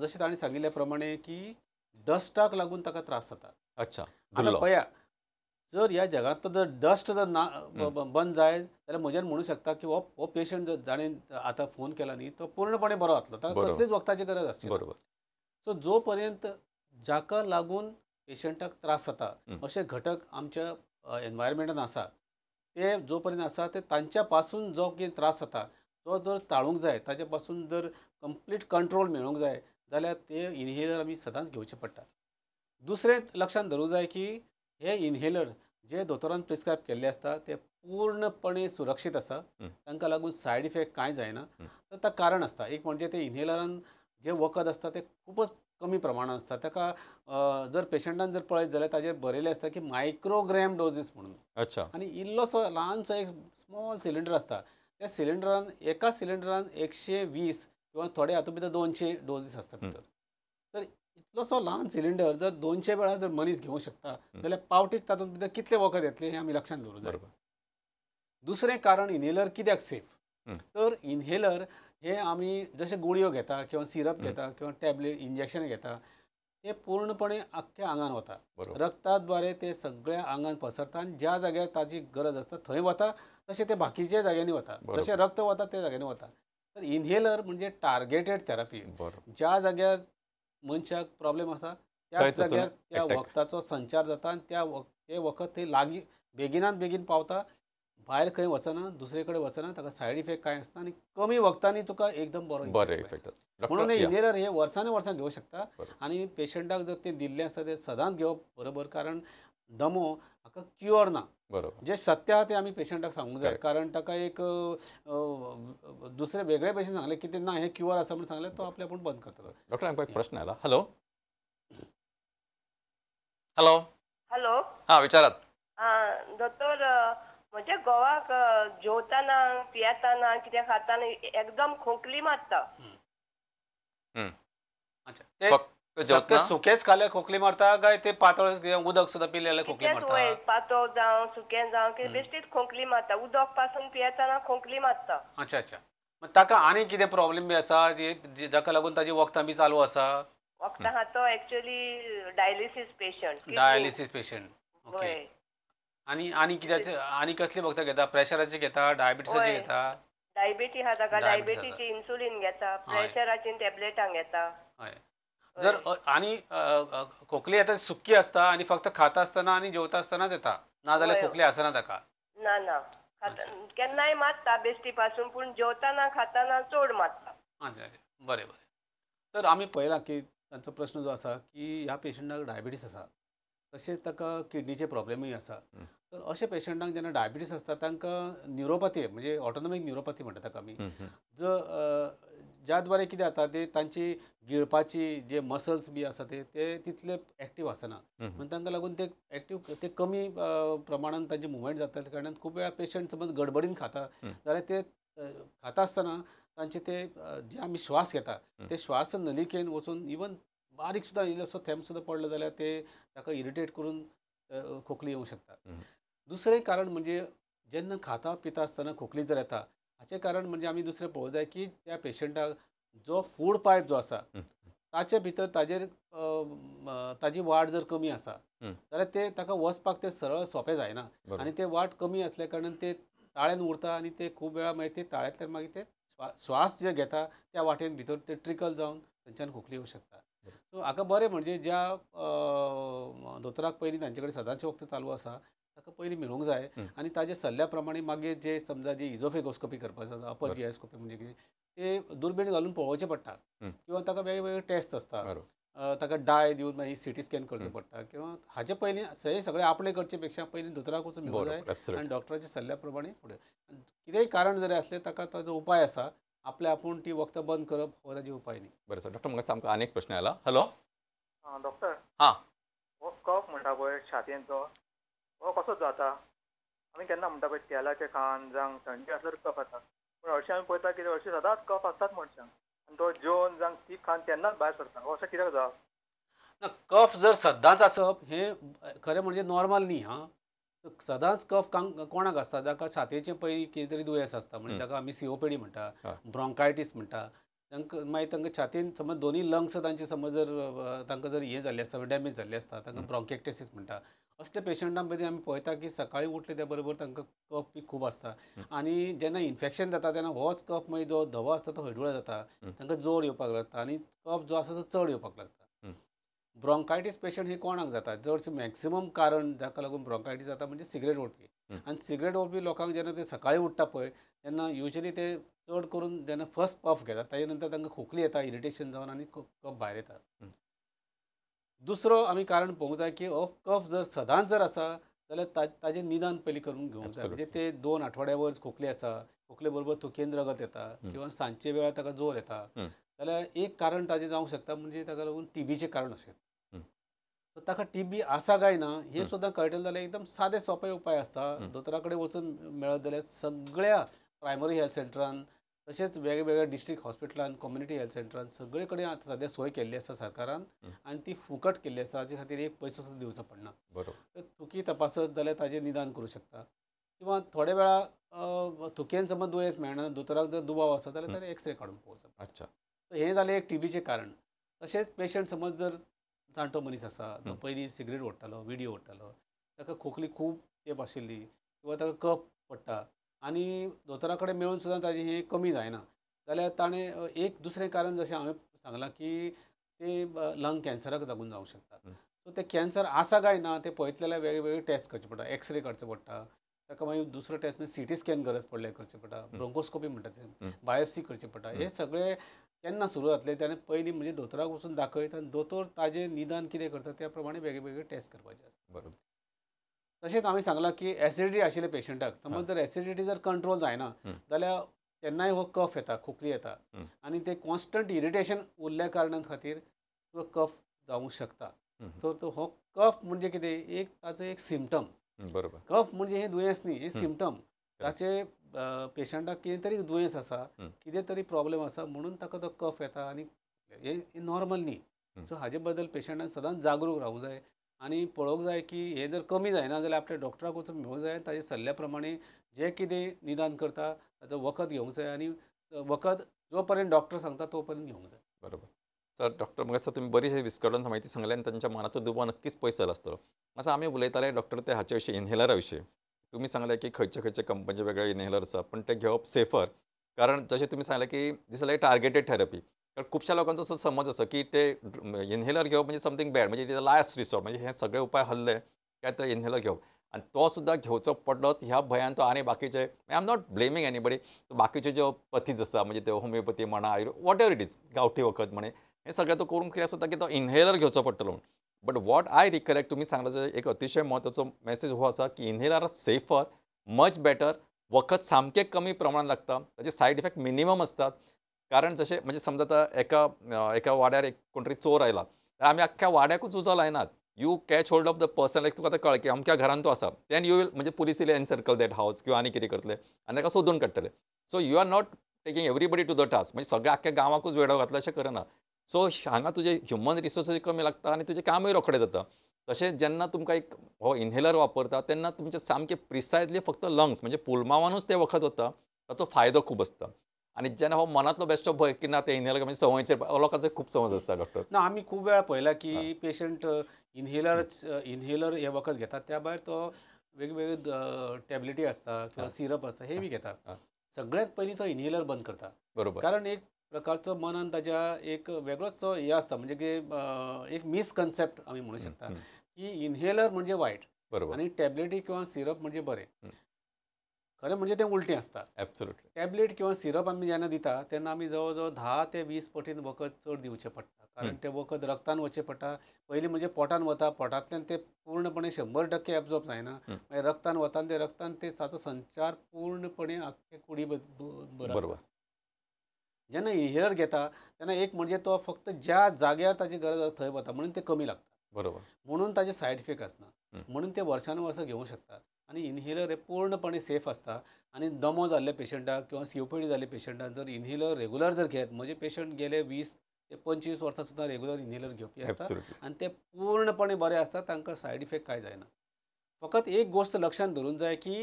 जशें ताणें सांगिल्ल्या प्रमाणे की डस्टाक लागून ताका त्रास जाता. अच्छा, आतां पळया, जर ह्या जगांतलो जर डस्ट जर ना बंद जाय जाल्यार म्हज्यान म्हणूं शकता की हो पेशंट जर जाणें आतां फोन केला न्ही तो पूर्णपणे बरो जातलो, ताका कसलीच वखदाची गरज आसची. बरोबर. सो जो पर्यंत जाका लागून पेशंटाक त्रास जाता अशे घटक आमच्या एनवायरमेंटान आसा, ते जो पर्यंत आसा ते तांच्या पासून जो कितें त्रास जाता तो जर टाळूंक जाय, ताचे पासून जर कंप्लीट कंट्रोल मेळूंक जाय जाल्यार ते इनहेलर आमी सदांच घेवचे पडटा. दुसरें लक्षांत धरूंक जाय की हे इनहेलर जे दोतोरान प्रिस्क्रायब केल्ले आसता ते पूर्णपणे सुरक्षीत आसा, तांकां लागून सायड इफेक्ट कांय जायना. तर ताका कारण आसता, एक म्हणजे ते इनहेलरान जे वखद आसता ते खूबच कमी प्रमाणांत आसता. ताका जर पेशंटान जर पळयत जाल्यार ताजेर बरयलें आसता की मायक्रोग्रॅम डोजीस म्हणून. अच्छा. आनी इल्लोसो ल्हानसो एक स्मॉल सिलिंडर आसता, त्या सिलिंडरान एका सिलिंडरान 120 किंवा थोडे हातूंत भितर 200 डोजीस आसता भितर. तर इतलोसो ल्हान सिलिंडर जर 200 वेळार जर मनीस घेवंक शकता जाल्यार पावटीक तातूंत भितर कितलें वखद येतलें हें आमी लक्षांत दवरूंक जाय. दुसरें कारण इनहेलर कित्याक सेफ, तर इनहेलर हे आमी जशे गुळयो घेता किंवा सिरप घेता किंवा टॅबलेट इंजेक्शन घेता ते पूर्णपणे आख्ख्या आंगान वता, रक्ताद्वारे ते सगळ्या आंगान पसरता आनी ज्या जाग्यार ताजी गरज आसता थंय वता, तशें ते बाकीच्या जाग्यांनी वता, जशें रक्त वता त्या जाग्यांनी वता. तर इनहेलर म्हणजे टार्गेटेड थेरपी, ज्या जाग्यार मनशाक प्रॉब्लेम आसा त्या जाग्यार त्या वखदाचो संचार जाता आनी त्या ते वखद थंय लागीं बेगिनात बेगीन पावता, भायर खंय वचना, दुसरे कडेन वचना, ताका सायड इफेक्ट कांय आसना आनी कमी वखदांनी तुका एकदम बरो इफेक्ट. म्हणून हे इनहेलर हे वर्सांनी वर्सां घेवंक शकता आनी पेशंटाक जर ते दिल्लें आसा ते सदांच घेवप बरोबर, कारण दमो हाका क्युअर ना. बरोबर. जे सत्य आहा ते आमी पेशंटाक सांगूंक जाय, कारण ताका एक दुसरे वेगळे भशेन सांगलें की ते ना हें क्युअर आसा म्हूण सांगलें तो आपले आपूण बंद करतलो. डॉक्टर, आमकां एक प्रश्न आयला. हॅलो. हॅलो. हॅलो. हां, विचारात. आं दोतोर, म्हज्या घोवाक जेवताना पियेताना कितें खाताना एकदम खोंकली मारता. अच्छा, सुकेच खाल्यार खोकली मारता काय ते पातळ उदक सुद्दां पिलें जाल्यार खोकली मारता? पातळ जावं सुकें जावं कितें बेश्टीच खोंकली मारता, उदक पासून पियेताना खोंकली मारता. अच्छा अच्छा, ताका आनी कितें प्रॉब्लेम बी आसा जाका लागून ताजी वखदां बी चालू आसा? वखदां आहा, तो actually dialysis patient. Dialysis patient, okay. आनी आनी कित्याचे आनी कसली वखदां घेता? प्रेशराची घेता, डायबिटीसाची घेता? डायबिटी आहा ताका, डायबिटीची इन्सुलीन घेता, प्रेशराची टॅबलेटां घेता. हय. जर आनी खोकली येता सुकी आसता आनी फक्त खाता आसतना आनी जेवता आसतनाच येता, ना जाल्यार खोकली आसना ताका? ना ना, केन्नाय मारता बेश्टी पासून, पूण जेवताना खाताना चड मारता. अच्छा अच्छा, बरें बरें. तर आमी पळयलां की तांचो प्रश्न जो आसा की ह्या पेशंटाक डायबिटीस आसा, तशेंच ताका किडनीचे प्रॉब्लेमूय आसा. तर अशे पेशंटांक जेन्ना डायबिटीस आसता तांकां न्युरोपॅथी म्हणजे ऑटोनॉमीक न्युरोपॅथी म्हणटा ताका आमी, जो ज्या द्वारे कितें जाता ते तांची गिळपाची जे मसल्स बी आसा ते तितले एक्टीव आसना, म्हणून तांकां लागून ते एक्टीव ते कमी प्रमाणान तांचे मुवमेंट जाता. कारणान खूब वेळा पेशंट समज गडबडीन खाता जाल्यार ते खाता आसतना तांचे ते जे आमी श्वास घेता ते श्वास नलिकेन वचून इवन बारीक सुद्दां इल्लोसो थेंब सुद्दां पडलो जाल्यार ते ताका इरिटेट करून खोकली येवंक शकता. दुसरें कारण म्हणजे जेन्ना खाता पिता आसतना खोकली जर येता हाचें कारण म्हणजे आमी दुसरें पळोवंक जाय की त्या पेशंटाक जो फूड पायप जो आसा ताचे भितर ताजेर ताजी वाड जर कमी आसा जाल्यार ते ताका वचपाक ते सरळ सोंपें जायना आनी ते वाट कमी आसल्या कारणान ते ताळ्यान उरता आनी ते खूब वेळा मागीर ते ताळ्यांतल्यान मागीर ते श्वास जे घेता त्या वाटेन भितर ते ट्रिकल जावन थंयच्यान खोकली येवंक शकता. सो हाका बरें म्हणजे ज्या दोतोराक पयलीं तांचे कडेन सदांचें वखद चालू आसा ताका पयलीं मेळूंक जाय आनी ताजे सल्ल्या प्रमाणे मागीर जे समजा जी इजोफेगोस्कोपी करपाचो आसा, अपर जिआयस्कोपी म्हणजे कितें ते दुर्बीण घालून पळोवचें पडटा किंवा ताका वेगवेगळे टेस्ट आसता. ताका डाय दिवन मागीर सीटी स्कॅन करचो पडटा किंवा हाचे पयलीं हे सगळें आपले करचे पेक्षा पयलीं दोतोराक वचून मेळूंक जाय आनी डॉक्टराच्या सल्ल्या प्रमाणे फुडें कितेंय कारण जरी आसलें ताका ताजो उपाय आसा, आपले आपूण ती वखदां बंद करप हो ताजे उपाय न्ही. बरें सर, डॉक्टर म्हाका सामको आनी एक प्रश्न आयला. Hello doctor. हां, हो कफ म्हणटा पळय छातयेंचो, हो कसो जाता? आमी केन्ना म्हणटा पळय तेलाचें खाण जावं थंडी आसल्यार कफ जाता, पूण हरशीं आमी पळयता कितें हरशीं सदांच कफ आसतात मनशांक आनी तो जेवन जावं तीख खाण तेन्नाच भायर सरता, हो अशें कित्याक जावप? ना, कफ जर सदांच आसप हें खरें म्हणजे नॉर्मल न्ही. हां, सदांच कफ कोणाक आसता? जाका छातयेचें पयलीं कितें तरी दुयेंस आसता, म्हणजे ताका आमी सीओपीडी म्हणटा, ब्रोंकायटीस म्हणटा. तांकां मागीर तांकां छातयेन समज दोनूय लंग्स तांचे समज जर तांकां जर हें जाल्लें आसता, डॅमेज जाल्लें आसता, तांकां ब्रोंकेक्टेसीस म्हणटा. असले पेशंटां मदीं आमी पळयता की सकाळीं उठले त्या बरोबर तांकां कफ बी खूब आसता आनी जेन्ना इन्फेक्शन जाता तेन्ना होच कफ मागीर जो धवो आसता तो हळडुळो जाता, तांकां जोर येवपाक लागता आनी कफ जो आसा तो चड येवपाक लागता. ब्रोंकायटीस पेशंट हे कोणाक जाता? चडशें मॅक्सिमम कारण जाका लागून ब्रोंकायटीस जाता म्हणजे सिगरेट ओडपी. आनी सिगरेट ओडपी लोकांक जेन्ना ते सकाळीं उठ्ठा पळय तेन्ना युजली ते चड करून जेन्ना फर्स्ट पफ घेतात ताजे नंतर तांकां खोकली येता, इरिटेशन जावन आनी कफ भायर येता. दुसरो आमी कारण पळोवंक जाय की हो कफ जर सदांच जर आसा जाल्यार ताजें निदान पयलीं करून घेवंक जाय. म्हणजे ते 2 आठवड्या वयर खोकली आसा, खोकले बरोबर थुकयेन रगत येता किंवा सांजचे वेळार ताका जोर येता जाल्यार एक कारण ताजें जावंक शकता म्हणजे ताका लागून टीबीचें कारण अशें. ताका टीबी आसा काय ना हें सुद्दां कळटलें जाल्यार एकदम सादे सोंपे उपाय आसता. दोतोरा कडेन वचून मेळत जाल्यार सगळ्या प्रायमरी हेल्थ सेंटरान तशेंच वेगवेगळ्या डिस्ट्रिक्ट हॉस्पिटलान, कम्युनिटी हेल्थ सेंटरान सगळे कडेन आतां सद्या सोय केल्ली आसा सरकारान आनी ती फुकट केल्ली आसा, हाचे खातीर एक पयसो सुद्दां दिवचो पडना. बरोबर, थुकी तपासत जाल्यार ताजें निदान करूं शकता किंवा थोडे वेळा थुकयेन समज दुयेंस मेळना, दोतोराक जर दुबाव आसा जाल्यार ताणें एक्सरे काडून पळोवचो. अच्छा, हें जालें एक टीबीचें कारण. तशेंच पेशंट समज जर जाणटो मनीस आसा, तो पयलीं सिगरेट ओडटालो, विडी ओडटालो, ताका खोकली खूब तेंप आशिल्ली किंवा ताका कफ पडटा आनी दोतोरा कडेन मेळून सुद्दां ताजें हें कमी जायना जाल्यार ताणें एक दुसरें कारण जशें हांवें सांगलां की ते लंग कॅन्सराक लागून जावंक शकता. सो ते कॅन्सर आसा काय ना ते पळयतले जाल्यार वेगवेगळे टेस्ट करचे पडटा, एक्सरे काडचो पडटा, ताका मागीर दुसरो टेस्ट म्हणजे सीटी स्कॅन गरज पडल्यार करचें पडटा, ब्रोंकोस्कोपी म्हणटा ते, बायोप्सी करची पडटा. हे सगळे केन्ना सुरू जातले तेन्ना पयलीं म्हणजे दोतोराक वचून दाखयत आनी दोतोर ताजें निदान कितें करता त्या प्रमाणे वेगवेगळे टेस्ट करपाचे आसता. बरोबर, तशेंच हांवें सांगलां की एसिडिटी आशिल्ल्या पेशंटाक समज जर एसिडिटी जर कंट्रोल जायना जाल्यार तेन्नाय हो कफ येता, खोकली येता आनी ते कॉन्स्टंट इरिटेशन उरल्या कारणान खातीर तो कफ जावंक शकता. तर तो हो कफ म्हणजे कितें एक ताचो एक सिमटम. बरोबर, कफ म्हणजे हें दुयेंस न्ही, हें सिमटम. ताचे पेशंटाक कितें तरी दुयेंस आसा, कितें तरी प्रॉब्लेम आसा म्हणून ताका तो कफ येता आनी हें नॉर्मल न्ही. सो हाजे बद्दल पेशंटान सदांच जागरूक रावूंक जाय आनी पळोवंक जाय की हें जर कमी जायना जाल्यार आपल्या डॉक्टराक वचून मेळूंक जाय, ताजे सल्ल्या प्रमाणे जें कितें निदान करता ताचो वखद घेवंक जाय आनी वखद जो पर्यंत डॉक्टर सांगता तो पर्यंत घेवंक जाय. बरोबर सर, डॉक्टर म्हाका दिसता तुमी बरीशी विस्कटून म्हायती सांगली आनी तांच्या मनाचो दुबाव नक्कीच पयस जाला आसतलो. मातसो आमी उलयताले डॉक्टर ते हाचे विशीं, इनहेलरा विशीं. तुमी सांगलें की खंयचे खंयचे कंपनीचे वेगळे इनहेलर आसा, पण ते घेवप सेफर, कारण जशें तुमी सांगलें की दीस लायक टार्गेटेड थेरपी. कारण खुबश्या लोकांचो असो समज आसा की ते इनहेलर घेवप म्हणजे समथींग बॅड, म्हणजे लास्ट रिसॉर्ट, म्हणजे हे सगळे उपाय हल्ले काय तो इनहेलर घेवप आनी तो सुद्दां घेवचो पडलो ह्या भंयान तो आनी बाकीचे, I am not blaming anybody, बाकीचे ज्यो पथीज आसा म्हणजे ते होमिओपॅथी म्हणा, what ever it is, गांवठी वखद म्हणे, हें सगळें तो करूंक कितें आसता की तो इनहेलर घेवचो पडटलो म्हणून. बट what I recollect, तुमी सांगला एक अतिशय म्हत्वाचो मॅसेज हो आसा की inhaler are safer, much better, वखद सामकें कमी प्रमाणान लागता, ताचे सायड इफेक्ट मिनिमम आसतात. कारण जशें म्हणजे समजा आतां एका एका वाड्यार एक कोण तरी चोर आयला जाल्यार आमी आख्ख्या वाड्याकूच उजो लायनात. You catch hold of the person, like तुका आतां कळ्ळें की अमक्या घरान तो आसा, then you will म्हणजे police will encircle that house किंवा आनी कितें करतले आनी ताका सोदून काडटले. So you are not taking everybody to the task, म्हणजे सगळ्या आख्ख्या गांवाकूच वेडो घातला अशें करना. सो हांगा तुजे ह्युमन रिसोर्सीस कमी लागता आनी तुजें कामूय रोखडें जाता. तशेंच जेन्ना तुमकां एक हो इनहेलर वापरता तेन्ना तुमचें सामकें प्रिसायजली फक्त लंग्स म्हणजे पुलमावानूच तें वखद वता, ताचो फायदो खूब आसता. आनी जेन्ना हो मनांतलो बेश्टो भंय की ना ते इनहेलर म्हणजे संवयचेर लोकांचो खूब समज आसता डॉक्टर. ना, आमी खूब वेळा पळयलां की पेशंट इनहेलर हे वखद घेतात, त्या भायर तो वेगवेगळे टॅबलेटी आसता किंवा सिरप आसता हे बी घेता. सगळ्यांत पयलीं तो इनहेलर बंद करता. बरोबर, कारण एक प्रकारचो मनान ताज्या एक वेगळोच हे आसता, म्हणजे की एक मिसकन्सेप्ट आमी म्हणू शकता की इनहेलर म्हणजे वायट, बरोबर, आनी टॅबलेटी किंवा सिरप म्हणजे बरें. खरें म्हणजे तें उलटें आसता. एब्सोल्युटली. टॅबलेट किंवा सिरप आमी जेन्ना दिता तेन्ना आमी जवळ जवळ 10 ते 20 पटीन वखद चड दिवचें पडटा, कारण तें वखद रक्तान वचचें पडटा. पयलीं म्हणजे पोटान वता, पोटांतल्यान तें पूर्णपणे 100% एब्जॉर्ब जायना, मागीर रक्तान वता आनी ते रक्तान ते ताचो संचार पूर्णपणे आख्खे कुडी बरोबर. जेन्ना इनहेलर घेता तेन्ना एक म्हणजे तो फक्त ज्या जाग्यार ताची गरज आसा थंय वता, म्हणून तें कमी लागता. बरोबर. म्हणून ताजे सायड इफेक्ट आसना, म्हणून ते वर्सान वर्सां घेवंक शकता. आनी इनहेलर हे पूर्णपणे सेफ आसता. आनी दमो जाल्ले पेशंटाक किंवा सीओपीडी जाल्ले पेशंटाक जर इनहेलर रेगुलर जर घेत, म्हजे पेशंट गेले 20 ते 25 वर्सां सुद्दां रेगुलर इनहेलर घेवपी आसता आनी ते पूर्णपणे बरे आसता, तांकां सायड इफेक्ट कांय जायना. फकत एक गोश्ट लक्षांत धरूंक जाय की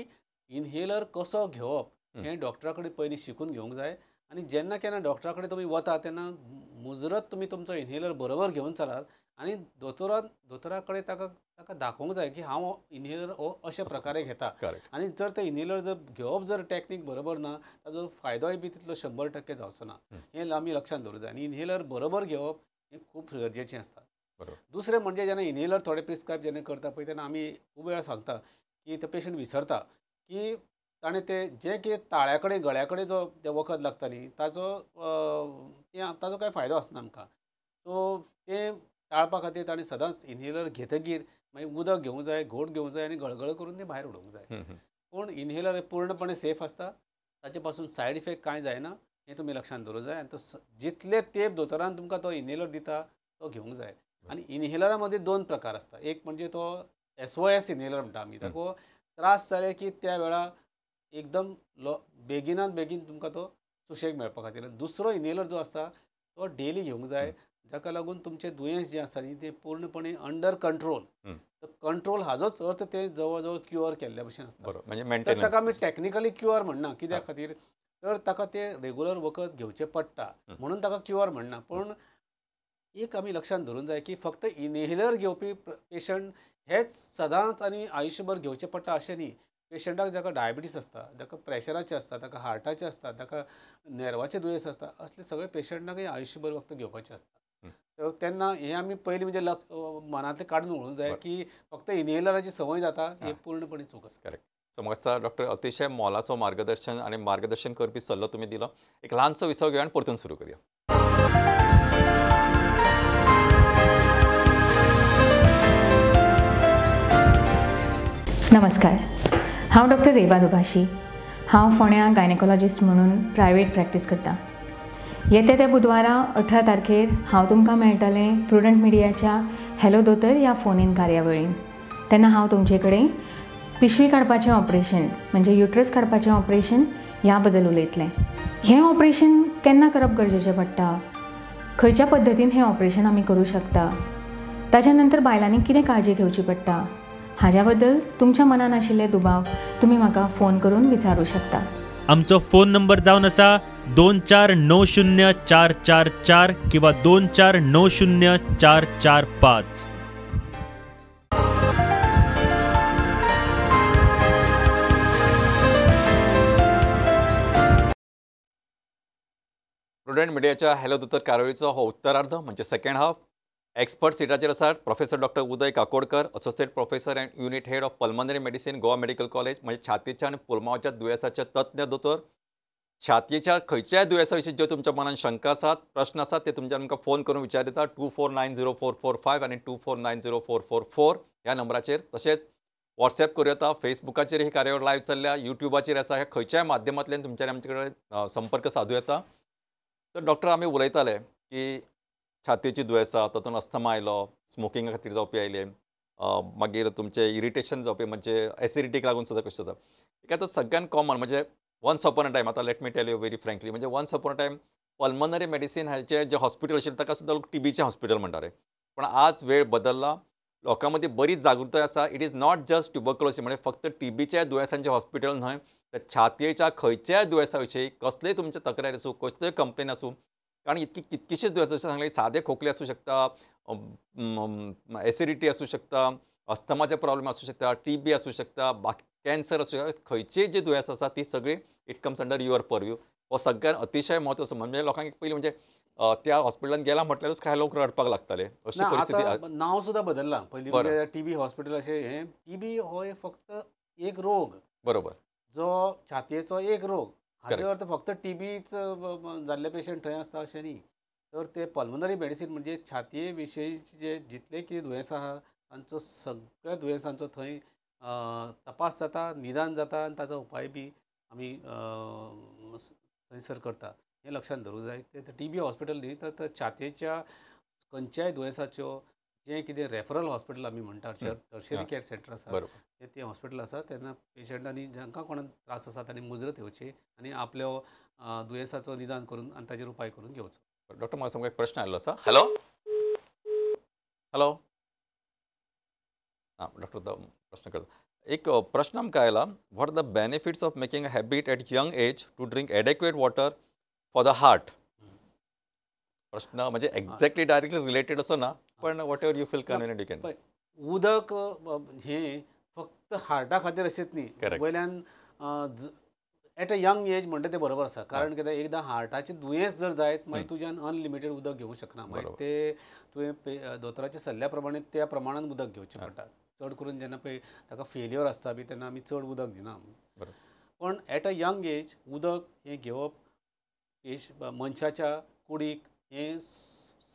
इनहेलर कसो घेवप हें डॉक्टरा कडेन पयलीं शिकून घेवंक जाय. आनी जेन्ना केन्ना डॉक्टरा कडेन तुमी वता तेन्ना मुजरत तुमी तुमचो इनहेलर बरोबर घेवन चलात आनी दोतोरा कडेन ताका ताका दाखोवंक जाय की हांव इनहेलर हो अशा प्रकारे घेता. आनी जर ते इनहेलर जर घेवप जर टॅक्नीक बरोबर ना ताजो फायदोय बी तितलो 100% जावचो ना, हें आमी लक्षांत दवरूंक जाय. आनी इनहेलर बरोबर घेवप हें खूब गरजेचें आसता. दुसरें म्हणजे जेन्ना इनहेलर थोडे प्रिस्क्रायब जेन्ना करता पळय तेन्ना आमी खूब वेळा सांगता की तो पेशंट विसरता की ताणें तें जें कितें ताळ्या कडेन गळ्या कडेन जो तें वखद लागता न्ही ताजो ताजो कांय फायदो आसना आमकां. सो तें टाळपा खातीर ताणें सदांच इनहेलर घेतकीर मागीर उदक घेवंक जाय, घोट घेवंक जाय आनी गळगळ करून तें भायर उडोवंक जाय. पूण इनहेलर हे पूर्णपणे सेफ आसता, ताचे पासून सायड इफेक्ट कांय जायना, हें तुमी लक्षांत दवरूंक जाय. आनी तो जितले तेंप दोतोरान तुमकां तो इनहेलर दिता तो घेवंक जाय. आनी इनहेलरा मदीं 2 प्रकार आसता. एक म्हणजे तो SOS inhaler म्हणटा आमी, ताका त्रास जाले की त्या वेळार एकदम बेगिनात बेगीन तुमकां तो सुशेग मेळपा खातीर. दुसरो इनहेलर जो आसता तो डेली घेवंक जाय, जाका लागून तुमचें दुयेंस जें आसा न्ही तें पूर्णपणे अंडर कंट्रोल. कंट्रोल हाजोच अर्थ तें जवळ जवळ क्युअर केल्ल्या भशेन आसता. म्हणजे ताका आमी टॅक्निकली क्युअर म्हणना, कित्या खातीर तर ताका तें रेगुलर वखद घेवचें पडटा म्हणून ताका क्युअर म्हणना. पूण एक आमी लक्षांत धरूंक जाय की फक्त इनहेलर घेवपी पेशंट हेच सदांच आनी आयुश्यभर घेवचें पडटा अशें न्ही. पेशंटाक जाका डायबिटीस आसता, जाका प्रेशराचें आसता, ताका हार्टाचें आसता, ताका नेर्वाचें दुयेंस आसता, असले सगळे पेशंटाकय आयुश्यभर वखद घेवपाचें आसता. तेन्ना हें आमी पयलीं म्हणजे मनांतलें काडून उडोवंक जाय की फक्त इनहेलराची संवय जाता, हे पूर्णपणे चूक आसा. करेक्ट. सो म्हाका डॉक्टर अतिशय मोलाचो मार्गदर्शन आनी मार्गदर्शन करपी सल्लो तुमी दिलो. एक ल्हानसो विसव घेवया आनी परतून सुरू करूया. नमस्कार, हांव डॉक्टर रेवा दुभाषी. हांव फोंड्या गायनेकॉलॉजिस्ट म्हणून प्रायवेट प्रॅक्टीस करता. येते त्या बुधवारा 18 तारखेर हांव तुमकां मेळटलें प्रुडंट मिडियाच्या हॅलो दोतोर ह्या फोन इन कार्यावळीन. तेन्ना हांव तुमचे कडेन पिशवी काडपाचें ऑपरेशन म्हणजे युट्रस काडपाचें ऑपरेशन ह्या बद्दल उलयतलें. हें ऑपरेशन केन्ना करप गरजेचें पडटा, खंयच्या पद्दतीन हें ऑपरेशन आमी करूं शकता, ताच्या नंतर बायलांनी कितें काळजी घेवची पडटा, हाज्या बद्दल तुमच्या मनान आशिल्ले दुबाव तुमी म्हाका फोन करून विचारूं शकता. आमचो फोन नंबर जावन आसा 2490 444 किंवा 2490 445. प्रुडंट मिडियाच्या हॅलो दोतोर कार्यावळीचो हो उत्तरार्ध म्हणजे सेकंड हाफ. एक्सपर्ट सिटाचेर आसात professor doctor Uday Kakodkar, associate professor and unit head of pulmonary medicine, Goa medical college, म्हणजे छातीच्या आनी पुलमांवच्या दुयेंसाचे तज्ञ दोतोर. छातयेच्या खंयच्याय दुयेंसा विशीं ज्यो तुमच्या मनान शंका आसात, प्रश्न आसात, ते तुमच्या आमकां फोन करून विचार येता 2490445 आनी 2490444 ह्या नंबराचेर. तशेंच वॉट्सएप करूं येता, फेसबुकाचेर ही कार्यावळ लायव्ह चल्ल्या, युट्यूबाचेर आसा. ह्या खंयच्याय माध्यमांतल्यान तुमच्यानी आमचे कडेन संपर्क सादूं येता. तर डॉक्टर, आमी उलयताले की छातयेची दुयेंसां, तातूंत अस्थमा आयलो, स्मोकिंगा खातीर जावपी आयले, मागीर तुमचें इरिटेशन जावपी म्हणजे एसिडिटीक लागून सुद्दां कशें जाता. एक आतां सगळ्यान कॉमन म्हणजे वन्स अपॉन अ टायम, आतां let me tell you very frankly, म्हणजे once upon a time pulmonary medicine हाचें जें हॉस्पिटल आशिल्लें ताका सुद्दां लोक टीबीचें हॉस्पिटल म्हणटाले. पूण आज वेळ बदल्ला, लोकां मदीं बरीच जागृताय आसा. It is not just tuberculosis, म्हणजे फक्त टीबीच्या दुयेंसांचें हॉस्पिटल न्हय, तर छातयेच्या खंयच्याय दुयेंसा विशीं कसलेय तुमचे तक्रार आसूं, कसल्योय कंप्लेन आसूं, कारण इतकी कितकीशीच दुयेंसां अशें सांगलें, सादे खोकले आसूं शकता, एसिडिटी आसूं शकता, अस्थमाचे प्रॉब्लेम आसूं शकता, टीबी आसूं शकता, बाकी कॅन्सर आसूं शकता, खंयचीय जी दुयेंस आसा ती सगळी it comes under your purview. हो सगळ्यान अतिशय म्हत्वाचो. म्हणजे लोकांक पयलीं म्हणजे त्या हॉस्पिटलान गेला म्हटल्यारूच कांय लोक रडपाक लागताले, अशी परिस्थिती. नांव सुद्दां बदल्लां. पयलीं म्हणजे टीबी हॉस्पिटल अशें, हें टीबी हो फक्त एक रोग, बरोबर, जो छातयेचो एक रोग, हाचे अर्थ फक्त टीबीच जाल्ले पेशंट थंय आसता अशें न्ही, तर ते पल्मोनरी मेडिसीन म्हणजे छातये विशयीचे जे जितले कितें दुयेंसां आहा तांचो सगळ्या दुयेंसांचो थंय तपास जाता, निदान जाता आनी ताचो उपाय बी आमी थंयसर करता. हें लक्षांत धरूंक जाय. ते टीबी हॉस्पिटल न्ही तर छातयेच्या खंयच्याय दुयेंसाच्यो जें कितें रेफरल हॉस्पिटल आमी म्हणटा, टर्शरी केअर सेंटर आसा, तें हॉस्पिटल आसा. तेन्ना पेशंटांनी जांकां कोणाक त्रास आसा तांणी मुजरत येवची आनी आपल्या दुयेंसाचो निदान करून आनी ताचेर उपाय करून घेवचो. डॉक्टर, म्हाका सामको एक प्रश्न आयिल्लो आसा. हॅलो हॅलो, आं डॉक्टर प्रश्न करता. एक प्रश्न आमकां आयला, what are the benefits of making a habit at young age to drink adequate water for the heart? प्रश्न म्हणजे एक्झॅक्टली डायरेक्टली रिलेटेड असो ना, पण whatever you feel convenient you can. उदक हें फक्त हार्टा खातीर अशेंच न्ही, वयल्यान एट अ यंग एज म्हणटा तें बरोबर आसा. कारण कितें, एकदां हार्टाचें दुयेंस जर जायत मागीर तुज्यान अनलिमिटेड उदक घेवंक शकना, मागीर ते तुवें दोतोराच्या सल्ल्या प्रमाणे त्या प्रमाणान उदक घेवचें पडटा. चड करून जेन्ना पळय ताका फेलियर आसता बी तेन्ना आमी चड उदक दिना, पण एट अ यंग एज उदक हें घेवप मनशाच्या कुडीक हें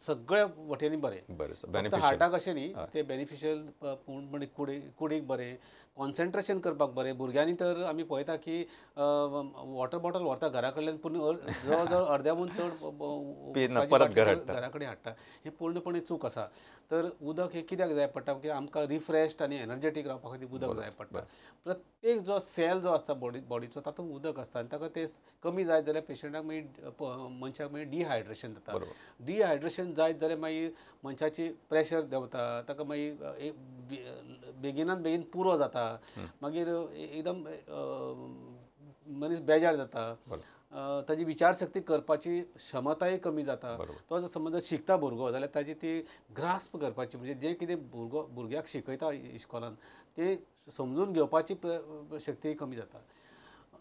सगळ्या वटेनी बरें, फक्त हार्टाक अशें न्ही, तें बेनिफिशियल पूर्णपणे कुडीक बरें, कॉन्सन्ट्रेशन करपाक बरें. भुरग्यांनी तर आमी पळयता की वॉटर बॉटल व्हरता घरा कडल्यान, पूर्ण जवळ जवळ अर्द्याहून चड घरा कडेन हाडटा. हें पूर्णपणे चूक आसा. तर उदक हें कित्याक जाय पडटा की आमकां रिफ्रेश्ड आनी एनर्जेटीक रावपा खातीर उदक जाय पडटा. प्रत्येक जो सेल जो आसता बॉडीचो तातूंत उदक आसता आनी ताका तें कमी जायत जाल्यार पेशंटाक मागीर मनशाक मागीर डिहायड्रेशन जाता. डिहायड्रेशन जायत जाल्यार मागीर मनशाची प्रेशर देंवता, ताका मागीर बेगिनात बेगीन पुरो जाता, मागीर एकदम मनीस बेजार जाता, ताजी विचारशक्ती करपाची क्षमताय कमी जाता. तो जर समज शिकता भुरगो जाल्यार ताजी ती ग्रास्प करपाची म्हणजे जें कितें भुरग्याक शिकयता इस्कॉलान तें समजून घेवपाची शक्ती कमी जाता.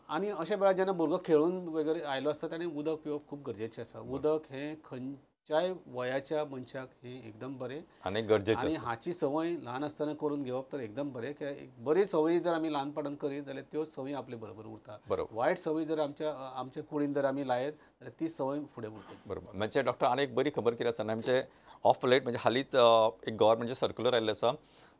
आनी अशा वेळार जेन्ना भुरगो खेळून वगैरे आयलो आसता ताणें उदक पिवप खूब गरजेचें आसा. उदक हें खंयच्याय वयाच्या मनशाक हें एकदम बरें आनी गरजेचें, आनी हाची संवय ल्हान आसतना करून घेवप तर एकदम बरें. बरी संवय जर आमी ल्हानपणान करीत जाल्यार त्यो संवय आपले बरोबर उरता. वायट संवय जर आमच्या कुडीन जर आमी लायत जाल्यार ती संवय फुडें उरता. बरोबर. म्हणजे डॉक्टर आनी एक बरी खबर कितें आसा, आमचे ऑफ लेट म्हणजे हालींच एक गव्हर्मेंटचें सर्क्युलर आयिल्लें आसा,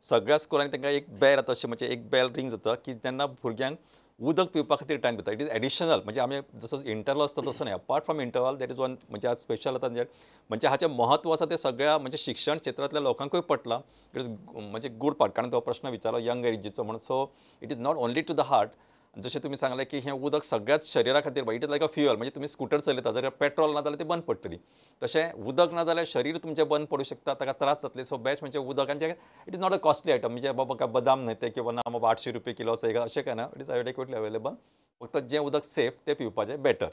सगळ्या स्कुलांनी तांकां एक बेल आतां अशें म्हणजे एक बेल रिंग जाता की तेन्ना भुरग्यांक उदक पिवपा खातीर टायम दिता. It is additional, म्हणजे आमी जसो इंटरवल आसता तसो न्हय, apart from interval there is one म्हणजे आज स्पेशल आतां म्हणजे हाचें म्हत्व आसा तें सगळ्या म्हणजे शिक्षण क्षेत्रांतल्या लोकांकूय पटलां. It is म्हणजे गूड पार्ट, कारण तो प्रश्न विचारलो यंग एजीचो म्हणून. So it is not only to the heart, जशें तुमी सांगलें की हें उदक सगळ्याच शरिरा खातीर, it is like a fuel. म्हणजे तुमी स्कुटर चलयता जाल्यार पेट्रोल ना जाल्यार तें बंद पडटली, तशें उदक ना जाल्यार शरीर तुमचें बंद पडूं शकता, ताका त्रास जातले. सो बेस्ट म्हणजे उदक, आनी it is not a costly item, म्हणजे बाबा काय बदाम न्हय ते किंवा ना बाबा 800 रुपये किलो अशें अशें काय ना, it is adequately available. फक्त जें उदक सेफ तें पिवपाचें बेटर.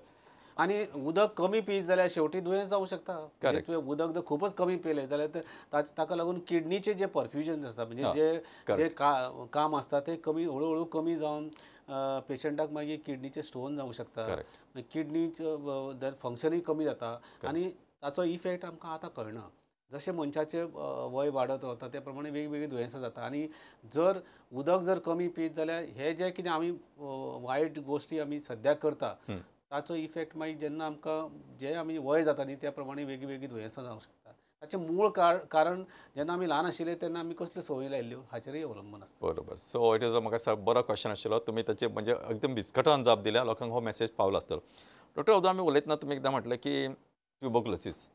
आनी उदक कमी पीत जाल्यार शेवटी दुयेंस जावंक शकता. तुवें उदक जर खूबच कमी पिलें जाल्यार ताका लागून किडनीचें जें परफ्युजन आसता म्हणजे जे जे काम आसता तें कमी हळू हळू कमी जावन पेशंटाक मागीर किडनीचे स्टोन जावंक शकता, किडनीचें फंक्शनूय कमी जाता आनी ताचो इफेक्ट आमकां आतां कळना. जशें मनशाचें वय वाडत रावता त्या प्रमाणे वेगवेगळीं दुयेंसां जाता आनी जर उदक जर कमी पीत जाल्यार हे जे कितें आमी वायट गोश्टी आमी सद्याक करता ताचो इफेक्ट मागीर जेन्ना आमकां जे आमी वय जाता न्ही त्या प्रमाणे वेगळीं दुयेंसां जावंक शकता. ताचें मूळ कारण जेन्ना आमी ल्हान आशिल्ले तेन्ना आमी कसल्यो संवयी लायिल्ल्यो हाचेरूय अवलंबून आसता. बरोबर. सो it is म्हाका बरो क्वेश्चन आशिल्लो, तुमी ताचे म्हणजे एकदम विस्कटावन जाप दिल्या, लोकांक हो मेसेज पावलो आसतलो. डॉक्टर अदों आमी उलयतना तुमी एकदां म्हटलें की ट्युबरक्युलोसीस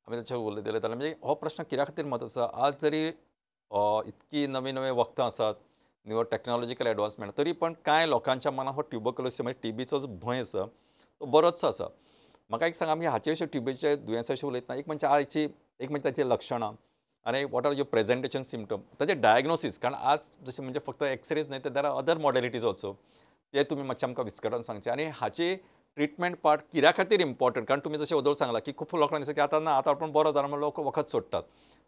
आमी ताचेर उलयतले जाल्यार म्हणजे हो प्रश्न कित्या खातीर म्हत्वाचो आसा. आज जरी इतकी नवी नवी वखदां आसात, न्यू टॅक्नोलॉजिकल एडवान्समेंट, तरी पण कांय लोकांच्या मनात हो ट्युबरक्युलोसीस म्हणजे टीबीचो जो भंय आसा तो बरोचसो आसा. म्हाका एक सांगा, आमी हाचे विशीं टीबीच्या दुयेंसा विशीं उलयतना एक म्हणजे आयची एक म्हणजे ताची लक्षणां आनी what are your presentation symptom, ताचें डायग्नोसीस, कारण आज जशें म्हणजे फक्त एक्सरेज न्हय तर there are other modalities also, ते तुमी मातशें आमकां विस्कटावन सांगचें. आनी हाची ट्रिटमेंट पार्ट कित्या खातीर इम्पॉर्टंट, कारण तुमी जशें वदोळ सांगलां की खूब लोकांक दिसता की आतां ना आतां आपूण बरो जाला म्हणून लोक वखद सोडटात,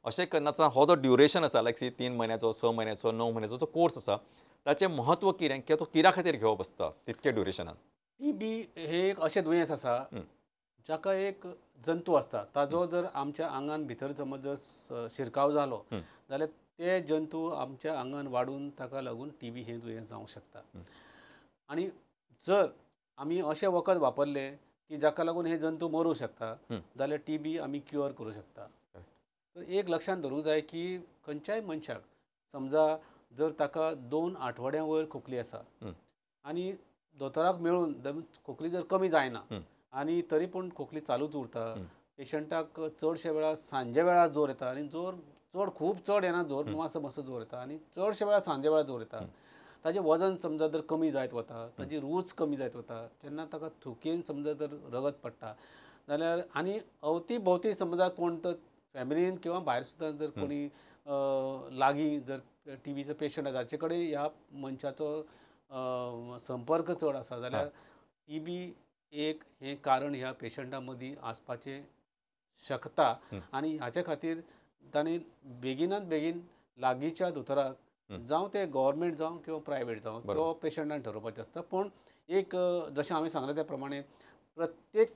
अशें करनासतना हो जो ड्युरेशन आसा लायक सी 3 म्हयन्याचो, 6 म्हयन्याचो, 9 म्हयन्याचो जो कोर्स आसा ताचें म्हत्व कितें किंवा तो कित्या खातीर घेवप आसता तितके ड्युरेशनान. टीबी हे एक अशें दुयेंस आसा जाका एक जंतू आसता, ताजो जर आमच्या आंगान भितर समज जर शिरकाव जालो जाल्यार ते जंतू आमच्या आंगान वाडून ताका लागून टीबी हें दुयेंस जावंक शकता. आनी जर आमी अशें वखद वापरलें की जाका लागून हे जंतू मरूं शकता जाल्यार टीबी आमी क्युअर करूं शकता. तर एक लक्षांत धरूंक जाय की खंयच्याय मनशाक समजा जर ताका 2 आठवड्यां वयर खोकली आसा आनी दोतोराक मेळून खोकली जर कमी जायना आनी तरी पूण खोकली चालूच उरता, पेशंटाक चडशे वेळार सांजे वेळार जोर येता आनी जोर चड खूब चड येना, जोर मातसो मातसो जोर येता आनी चडशे वेळार सांजे वेळार जोर येता, ताजें वजन समजा जर कमी जायत वता, ताजी रूच कमी जायत वता, तेन्ना ताका थुकयेन समजा जर रगत पडटा जाल्यार आनी अवती भोवती समजा कोण तर फॅमिलीन किंवा भायर सुद्दां जर कोणी लागीं जर टीबीचो पेशंट आसा जाचे कडेन ह्या मनशाचो संपर्क चड आसा जाल्यार टीबी एक हें कारण ह्या पेशंटा मदीं आसपाचें शकता आनी हाचे खातीर तांणी बेगिनात बेगीन लागींच्या दोतोराक जावं ते गव्हर्मेंट जावं किंवा प्रायवेट जावं तो पेशंटान ठरोवपाचें आसता. पूण एक जशें हांवें सांगलें त्या प्रमाणे प्रत्येक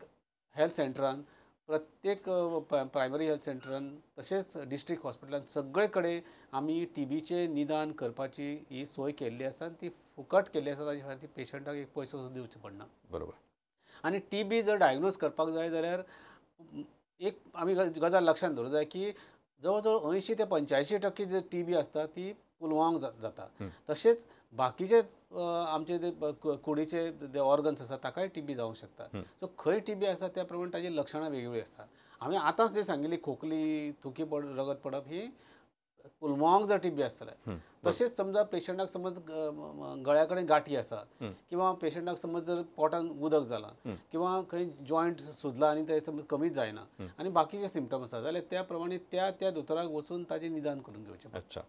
हेल्थ सेंटरान, प्रत्येक प्रायमरी हेल्थ सेंटरान तशेंच डिस्ट्रिक्ट हॉस्पिटलान सगळे कडेन आमी टीबीचें निदान करपाची ही सोय केल्ली आसा आनी ती फुकट केल्ली आसा, ताजे खातीर पेशंटाक एक पयसो सुद्दां दिवचो पडना. बरोबर. आनी टीबी जर डायग्नोज करपाक जाय जाल्यार एक आमी गजाल लक्षांत दवरूंक जाय की जवळ जवळ 80 ते 85% जे टीबी आसता ती पुलवांक जाता, तशेंच बाकीचे आमचे जे कुडीचे जे ऑर्गन्स आसा ताकाय टीबी जावंक शकता. सो खंय टीबी आसा त्या प्रमाणे ताजी लक्षणां वेगवेगळीं आसता. आमी आतांच जे सांगिल्ली खोकली, थुकी पड रगत पडप ही पुलमांक जर टीबी आसत जाल्यार, तशेंच समजा पेशंटाक समज गळ्या कडेन गांठी आसा किंवा पेशंटाक समज जर पोटान उदक जालां किंवा खंय जॉयंट सुजला आनी ते समज कमीच जायना आनी बाकीचे सिमटम आसा जाल्यार त्या प्रमाणे त्या त्या दोतोराक वचून ताजें निदान करून घेवचें पडटा. अच्छा.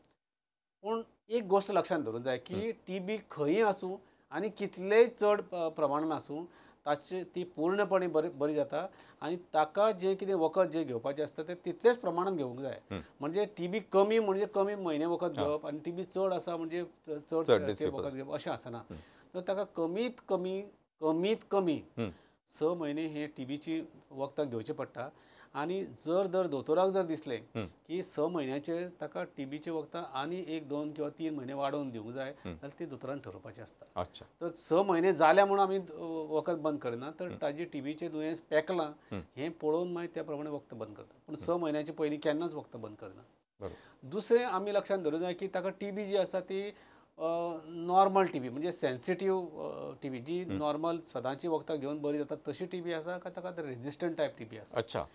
पूण एक गोश्ट लक्षांत दवरूंक जाय की टीबी खंयी आसूं आनी कितलेय चड प्रमाणान आसूं ताचे ती पूर्णपणे बरी जाता आनी ताका जें कितें वखद जें घेवपाचें आसता तें तितलेच प्रमाणान घेवंक जाय. म्हणजे टीबी कमी म्हणजे कमी म्हयने वखद घेवप आनी टीबी चड आसा म्हणजे चड वखद घेवप अशें आसना. तर ताका कमीत कमी कमीत कमी 6 म्हयने हे टीबीची वखदां घेवचें पडटा आनी जर जर दोतोराक जर दिसलें की 6 म्हयन्याचेर ताका टीबीचें वखदां आनी 1, 2 किंवा 3 म्हयने वाडोवन दिवंक जाय जाल्यार ती दोतोरान ठरोवपाचें आसता. अच्छा. तर 6 म्हयने जाल्या म्हणून आमी वखद बंद करना, तर ताजी टीबीचें दुयेंस पेकलां हें पळोवन मागीर त्या प्रमाणे वखद बंद करता, पूण 6 म्हयन्याचे पयलीं केन्नाच वखद बंद करना. दुसरें आमी लक्षांत दवरूंक जाय की ताका टीबी जी आसा ती नॉर्मल टीबी म्हणजे सेन्सिटीव टीबी जी नॉर्मल सदांची वखदां घेवन बरी जाता तशी टीबी आसा काय ताका रेजिस्टंट टायप टीबी आसा. अच्छा.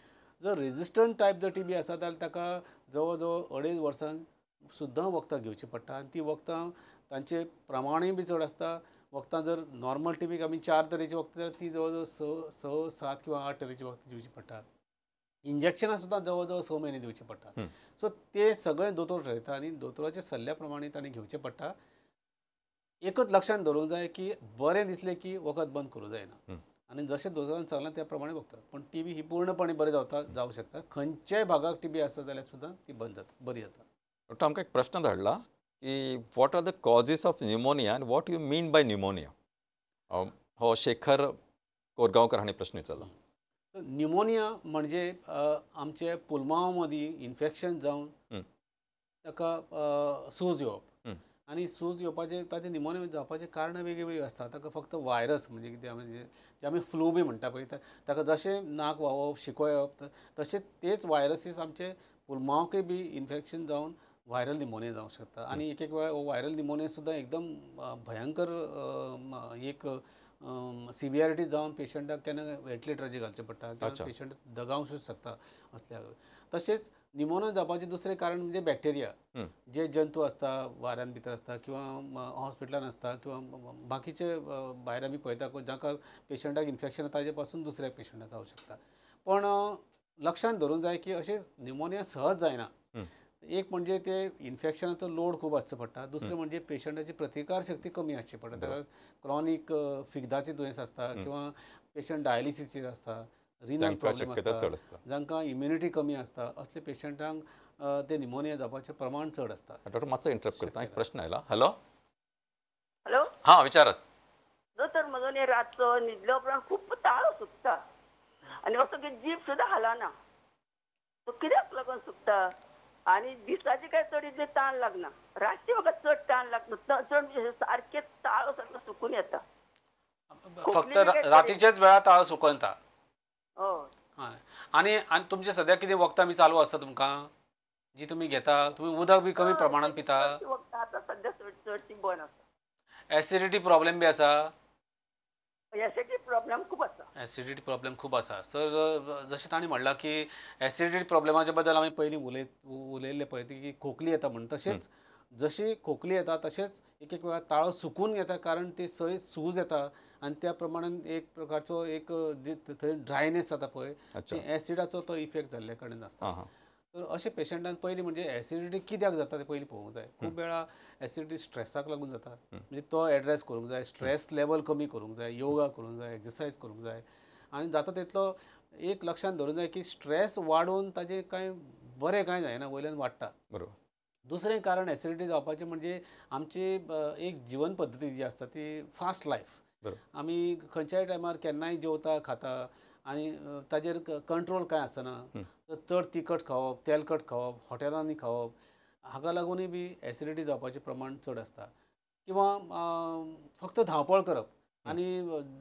जर रेजिस्टंट टायप जर टीबी आसा जाल्यार ताका जवळ जवळ 2.5 वर्सां सुद्दां वखदां घेवची पडटा आनी ती वखदां तांचे प्रमाणूय बी चड आसता. वखदां जर नॉर्मल टीबीक आमी 4 तरेची वखदां जाल्यार ती जवळ जवळ 6, 7 किंवा 8 तरेची वखदां दिवची पडटा. इंजेक्शनां सुद्दां जवळ जवळ 6 म्हयने दिवची पडटा. सो ते सगळे दोतोर ठरयता आनी दोतोराच्या सल्ल्या प्रमाणे तांणी घेवचें पडटा. एकच लक्षांत दवरूंक जाय की बरें दिसलें की वखद बंद करूंक जायना आनी जशें दोतोरान सांगलां त्या प्रमाणे वखदां, पूण टीबी ही पूर्णपणे बरी जावंक शकता. खंयच्याय भागाक टीबी आसत जाल्यार सुद्दां ती बंद जाता, बरी जाता. डॉक्टर आमकां एक प्रश्न धाडला की what are the causes of pneumonia and what you mean by pneumonia? हो शेखर कोरगांवकर हांणी प्रश्न विचारला. न्युमोनिया म्हणजे आमचे पुलमांव मदीं इन्फेक्शन जावन ताका सूज येवप आनी सूज येवपाचें ताचें न्युमोनिया जावपाचें कारणां वेगवेगळीं आसता. ताका फक्त व्हायरस म्हणजे कितें म्हणजे जे आमी फ्लू बी म्हणटा पळय ताका जशें नाक व्हांवप, शिको येवप तशें तेच व्हायरसीस आमचे पुलमांवकय बी इन्फेक्शन जावन व्हायरल न्युमोनिया जावंक शकता. आनी एक एक वेळार हो व्हायरल न्युमोनिया सुद्दां एकदम भयंकर एक सिवियरिटी जावन पेशंटाक केन्ना व्हेंटिलेटराचेर घालचें पडटा किंवा पेशंट दगावंक सुद्दां शकता असल्या. तशेंच न्युमोनिया जावपाचें दुसरें कारण म्हणजे बॅक्टेरिया, जे जंतू आसता वाऱ्यान भितर आसता किंवा हॉस्पिटलान आसता किंवा बाकीचे भायर आमी पळयता जांकां पेशंटाक इन्फेक्शन ताजे पासून दुसऱ्या पेशंटाक जावंक शकता. पण लक्षांत धरूंक जाय की अशें न्युमोनिया सहज जायना. एक म्हणजे ते इन्फेक्शनाचो लोड खूब आसचो पडटा, दुसरें म्हणजे पेशंटाची प्रतिकार शक्ती कमी आसची पडटा. ताका क्रॉनीक फिग्दाचें दुयेंस आसता किंवा पेशंट डायलिसीचेर आसता, रिनल प्रॉब्लम आसता, जांकां इम्युनिटी कमी आसता असले पेशंटांक ते न्युमोनिया जावपाचें प्रमाण चड आसता. डॉक्टर मातसो इंटरप्ट करता, एक प्रश्न आयला. हॅलो. हॅलो. हां विचारात. दोतोर म्हजो न्ही रातचो न्हिदल्या उपरांत खूब ताळो सुकता आनी असो की जीब सुद्दां हालना, तो कित्याक लागून सुकता? आनी दिसाची काय चड इतली ताण लागना, रातची म्हाका चड ताण लागता, चड सारकें ताळो सारको सुकून येता. फक्त रातीच्याच वेळार ताळो सुकता. हय. आनी आनी तुमचे सद्या कितें वखदां बी चालू आसा तुमकां जी तुमी घेता? तुमी उदक बी कमी प्रमाणान पिता? आतां सद्या चडशी बंद आसा. एसिडिटी प्रॉब्लेम बी आसा? एसिडिटी प्रॉब्लेम खूब आसा. एसिडिटी प्रॉब्लेम खूब आसा. सर जशें तांणी म्हणलां की एसिडिटी प्रॉब्लेमाच्या बद्दल आमी पयलीं उलयल्ले पळय की खोकली येता म्हण, तशेंच जशी खोकली येता तशेंच एक एक वेळार ताळो सुकून येता, कारण ती सय सूज येता आनी त्या प्रमाणान एक प्रकारचो एक जे थंय ड्रायनेस जाता पळय, एसिडाचो तो इफेक्ट जाल्ले कडेन आसता. तर अशे पेशंटान पयलीं म्हणजे एसिडिटी कित्याक जाता तें पयलीं पळोवंक जाय. खूब वेळा एसिडिटी स्ट्रेसाक लागून जाता, म्हणजे तो एड्रेस करूंक जाय, स्ट्रेस लेवल कमी करूंक जाय, योगा करूंक जाय, एक्सरसायज करूंक जाय. आनी जाता तितलो एक लक्षांत धरूंक जाय की स्ट्रेस वाडोवन ताजें कांय बरें कांय जायना, वयल्यान वाडटा. बरोबर. दुसरें कारण एसिडिटी जावपाचें म्हणजे आमची एक जिवन पद्दती जी आसता ती फास्ट लायफ. आमी खंयच्याय टायमार केन्नाय जेवता खाता आनी ताजेर कंट्रोल कांय आसना. चड तिखट खावप, तेलकट खावप, हॉटेलांनी खावप, हाका लागूनय बी एसिडिटी जावपाचें प्रमाण चड आसता. किंवा फक्त धांवपळ करप आनी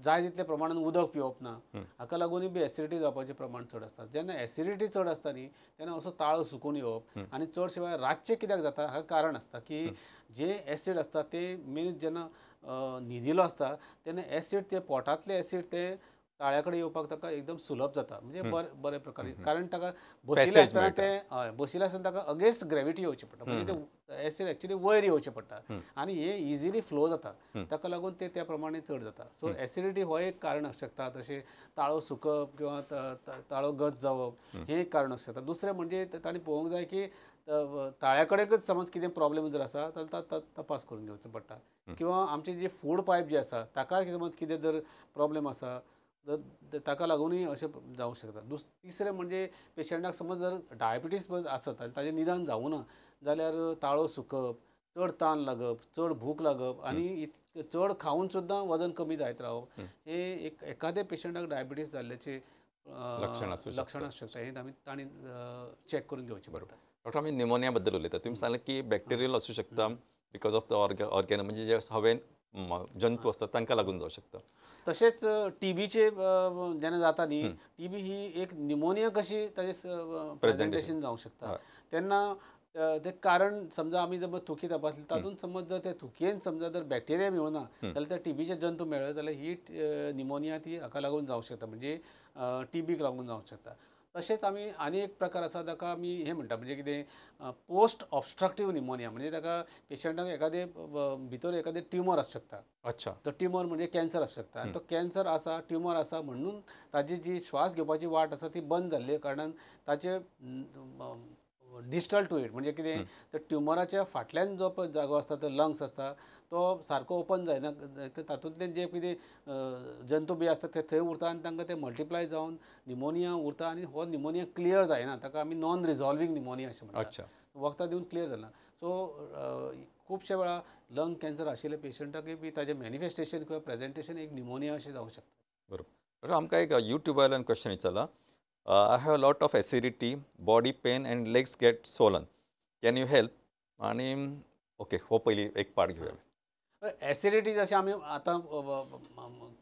जाय तितले प्रमाणान उदक पिवप ना, हाका लागूनय बी एसिडिटी जावपाचें प्रमाण चड आसता. जेन्ना एसिडिटी चड आसता न्ही तेन्ना असो ताळो सुकून येवप आनी चडशे वेळार रातचें कित्याक जाता हाका कारण आसता की जे एसिड आसता ते मेन जेन्ना न्हिदिलो आसता तेन्ना एसिड ते पोटांतले एसिड ते ताळ्या कडेन येवपाक ताका एकदम सुलभ जाता, म्हणजे बरे प्रकारे. कारण ताका बशिल्लें आसतना ते हय बशिल्लें आसतना ताका अगेन्स्ट ग्रेविटी येवची पडटा, म्हणजे ते एसिड एक्चुअली वयर येवचें पडटा आनी हे इजिली फ्लो जाता, ताका लागून ते त्या प्रमाणे चड जाता. सो एसिडिटी हो एक कारण आसूं शकता. तशें ताळो सुकप किंवा ताळो गच जावप हें एक कारण आसूं शकता. दुसरें म्हणजे तांणी पळोवंक जाय की ताळ्या कडेनच समज कितें प्रॉब्लेम जर आसा जाल्यार तपास करून घेवचो पडटा. किंवा आमची जी फूड पायप जी आसा ताका समज कितें जर प्रॉब्लेम आसा ताका लागूनय अशें जावंक शकता. तिसरें म्हणजे पेशंटाक समज जर डायबिटीज आसत आनी ताजें निदान जावूं ना जाल्यार ताळो सुकप, चड तान लागप, चड भूक लागप आनी चड खावन सुद्दां वजन कमी जायत रावप हे एक एखाद्या पेशंटाक डायबिटीज जाल्ल्याचें लक्षण आसूं शकता. हें आमी तांणी चॅक करून घेवचें पडटा. डॉक्टर, आमी निमोनिया बद्दल उलयता, तुमी सांगलें की बॅक्टेरियल आसूं शकता because of the organ, म्हणजे जे हवेन जंतू असतात तांकां लागून जावं शकता. तशेंच टीबीचे जेन्ना जाता न्ही, टीबी ही एक निमोनिया कशी ताजें प्रेजेंटेशन जावंक शकता. तेन्ना ते कारण समजा आमी जर थुकी तपासली तातूंत समज जर ते थुकयेन समजा जर बॅक्टेरिया मेळना जाल्यार त्या टीबीचे जंतू मेळ्ळे जाल्यार ही निमोनिया ती हाका लागून जावंक शकता, म्हणजे टीबीक लागून जावंक शकता. तशेंच आमी आनी एक प्रकार आसा ताका आमी हें म्हणटा, म्हणजे कितें पोस्ट ऑबस्ट्रक्टीव निमोनिया, म्हणजे ताका पेशंटाक एखादें भितर एखादें ट्युमर आसूं शकता. अच्छा. तो ट्युमर म्हणजे कॅन्सर आसूं शकता आनी तो कॅन्सर आसा, ट्युमर आसा म्हणून ताजी जी श्वास घेवपाची वाट आसा ती बंद जाल्ले कारणान ताचे डिस्टल टू it, म्हणजे कितें तर ट्युमराच्या फाटल्यान जो पळय जागो आसता तो लंग्स आसता तो सारको ओपन जायना, तातूंतल्यान जे कितें जंतू बी आसता ते थंय उरता आनी तांकां ते मल्टिप्लाय जावन निमोनिया उरता आनी हो निमोनिया क्लियर जायना, ताका आमी नॉन रिजॉल्वींग निमोनिया अशें म्हणटा. वखदां दिवन क्लियर जायना. सो खुबशे वेळा लंग कॅन्सर आशिल्ल्या पेशंटाकय बी ताजें मॅनिफेस्टेशन किंवा प्रेजेंटेशन एक निमोनिया अशें जावंक शकता. बरोबर. आमकां एक युट्यूबावयल्यान क्वेश्चन विचारला, I have a lot of acidity, body pain and legs get swollen. Can you help? आणि ओके, हो पयली एक पार्ट घेवया. एसिडिटी जशें आमी आतां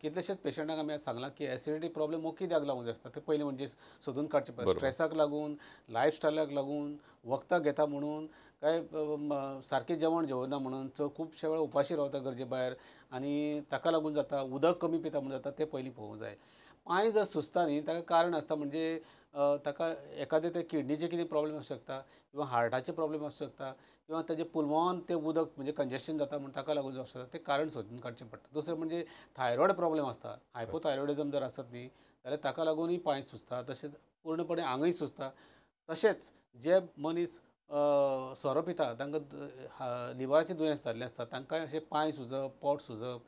कितलेशेच पेशंटांक आमी सांगलां की एसिडिटी प्रॉब्लेम हो कित्याक लागून आसता ते पयलीं म्हणजे सोदून काडचें पडटा. स्ट्रेसाक लागून, लायफस्टायलाक लागून, वखदां घेता म्हणून, काय सारकें जेवण जेवना म्हणून, खुबशे वेळार उपाशी रावता गरजे भायर आनी ताका लागून जाता, उदक कमी पिता म्हणून जाता, तें पयलीं पळोवंक जाय. पांय जर सुजता न्ही ताका कारण आसता, म्हणजे ताका एखादें ते किडनीचे कितें प्रॉब्लेम आसूं शकता किंवा हार्टाचे प्रॉब्लेम आसूं शकता किंवा ताजे पुलमोन तें उदक म्हणजे कंजेशन जाता म्हण ताका लागून जावंक शकता, तें कारण सोदून काडचें पडटा. दुसरें म्हणजे थायरॉयड प्रॉब्लेम आसता, हायपोथायरॉयडिजम जर आसत न्ही जाल्यार ताका लागूनय पांय सुजता, तशेंच पूर्णपणे आंगय सुजता. तशेंच जे मनीस सोरो पिता तांकां लिवराचें दुयेंस जाल्लें आसता तांकां अशें पांय सुजप, पोट सुजप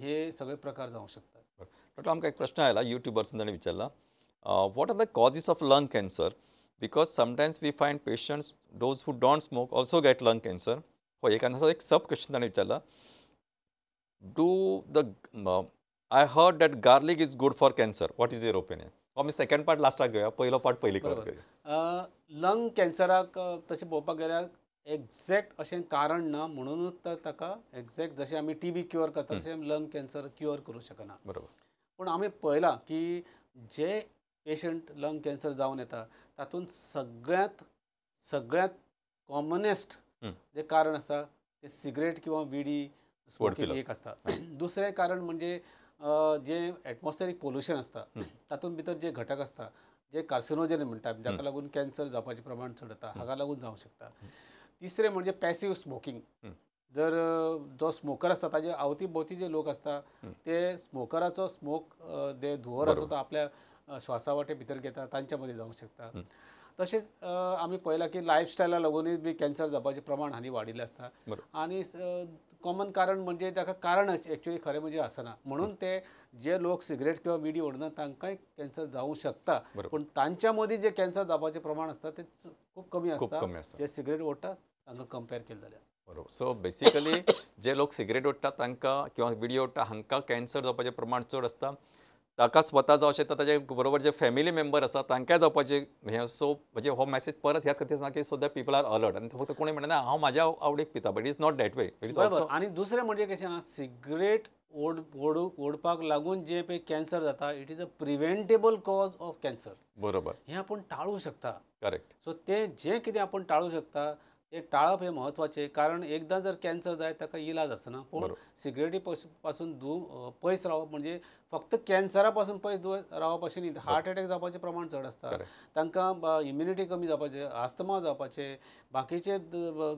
हे सगळे प्रकार जावंक शकता. डॉक्टर, आमकां एक प्रश्न आयला युट्यूबरसून, ताणें विचारला, what are the causes of lung cancer? Because sometimes we find patients those who don't smoke also get lung cancer. हो एक आनी एक सब क्वेश्चन ताणें विचारला, do the I heard that garlic is good for cancer, what is your opinion? आमी सेकंड पार्ट लास्टाक घेवया, पयलो पार्ट पयलीं कवर करूया. लंग कॅन्सराक तशें पळोवपाक गेल्यार एग्जॅक्ट अशें कारण ना, म्हणूनच तर ताका एग्जॅक्ट जशें आमी टीबी क्युअर करता तशें आमी लंग कॅन्सर क्युअर करूं शकना. बरोबर. पूण आमी पळयलां की जे पेशंट लंग कॅन्सर जावन येता तातूंत सगळ्यांत सगळ्यांत कॉमनेस्ट जे कारण आसा ते सिगरेट किंवा विडी स्मोकिंग एक आसता. दुसरें कारण म्हणजे जे एटमॉस्फेरीक पोल्युशन आसता तातूंत भितर जे घटक आसता जे कार्सिनोजन म्हणटा जाका लागून कॅन्सर जावपाचें प्रमाण चड जाता, हाका लागून जावंक शकता. तिसरें म्हणजे पॅसिव स्मोकिंग, जर जो स्मोकर आसता ताजे आवती भोवती जे लोक आसता ते स्मोकराचो स्मोक जे धुंवर आसा तो आपल्या श्वासा वाटे भितर घेता, तांच्या मदीं जावंक शकता. तशेंच आमी पळयलां की लायफस्टायला लागूनय बी कॅन्सर जावपाचें प्रमाण हालीं वाडिल्लें आसता. आनी कॉमन कारण म्हणजे ताका कारण एक्चुअली खरें म्हणजे आसना, म्हणून ते जे लोक सिगरेट किंवा विडी ओडना तांकांय कॅन्सर जावं शकता, पूण तांच्या मदीं जे कॅन्सर जावपाचें प्रमाण आसता तें खूब कमी आसता जे सिगरेट ओडटा तांकां कंपेर केलें जाल्यार. बरोबर. सो बेसिकली जे लोक सिगरेट ओडटा तांकां किंवा विडी ओडटा हांकां कॅन्सर जावपाचें प्रमाण चड आसता. ताका स्वता जावं शकता, ताजे बरोबर जे फॅमिली मेंबर आसा तांकांय जावपाचें हें. सो म्हणजे हो मॅसेज परत ह्याच खातीर सांगता की so that people are alert. आनी फक्त कोणी म्हणना हांव म्हाज्या आवडीक पिता, but it's not that way. बरोबर. आनी दुसरें म्हणजे कशें आहा, सिगरेट ओडपाक लागून जे पळय कॅन्सर जाता it is a preventable cause of cancer. बरोबर. हें आपूण टाळूं शकता. करेक्ट. सो तें जें कितें आपूण टाळूं शकता तें टाळप हें म्हत्वाचें, कारण एकदां जर कॅन्सर जायत ताका इलाज आसना. पूण सिगरेटी पासून पयस रावप म्हणजे फक्त कॅन्सरा पासून पयस रावप अशें न्ही, हार्ट एटॅक जावपाचें प्रमाण चड आसता, तांकां इम्युनिटी कमी जावपाचें, आस्थमा जावपाचें, बाकीचे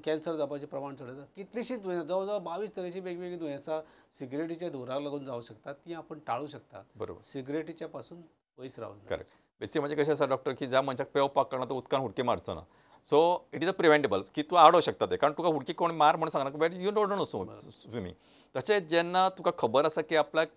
कॅन्सर जावपाचें प्रमाण चड आसता. कितलींशींच दुयेंसां, जवळ जवळ 22 तरेचीं वेगवेगळीं दुयेंसां सिगरेटीच्या धुंवराक लागून जावं शकतात, ती आपण टाळूं शकता. बरोबर. सिगरेटीच्या पासून पयस रावूं. करेक्ट. बेसिक म्हणजे कशें आसा डॉक्टर की ज्या मनशाक पेंवपाक कळना तो उदकान उडकी मारचो ना. So it is a preventable की तूं आडोवंक शकता तें, कारण तुका उडकी कोण मार म्हणून सांगना, but you don't know swimming. तशेंच जेन्ना तुका खबर आसा की आपल्याक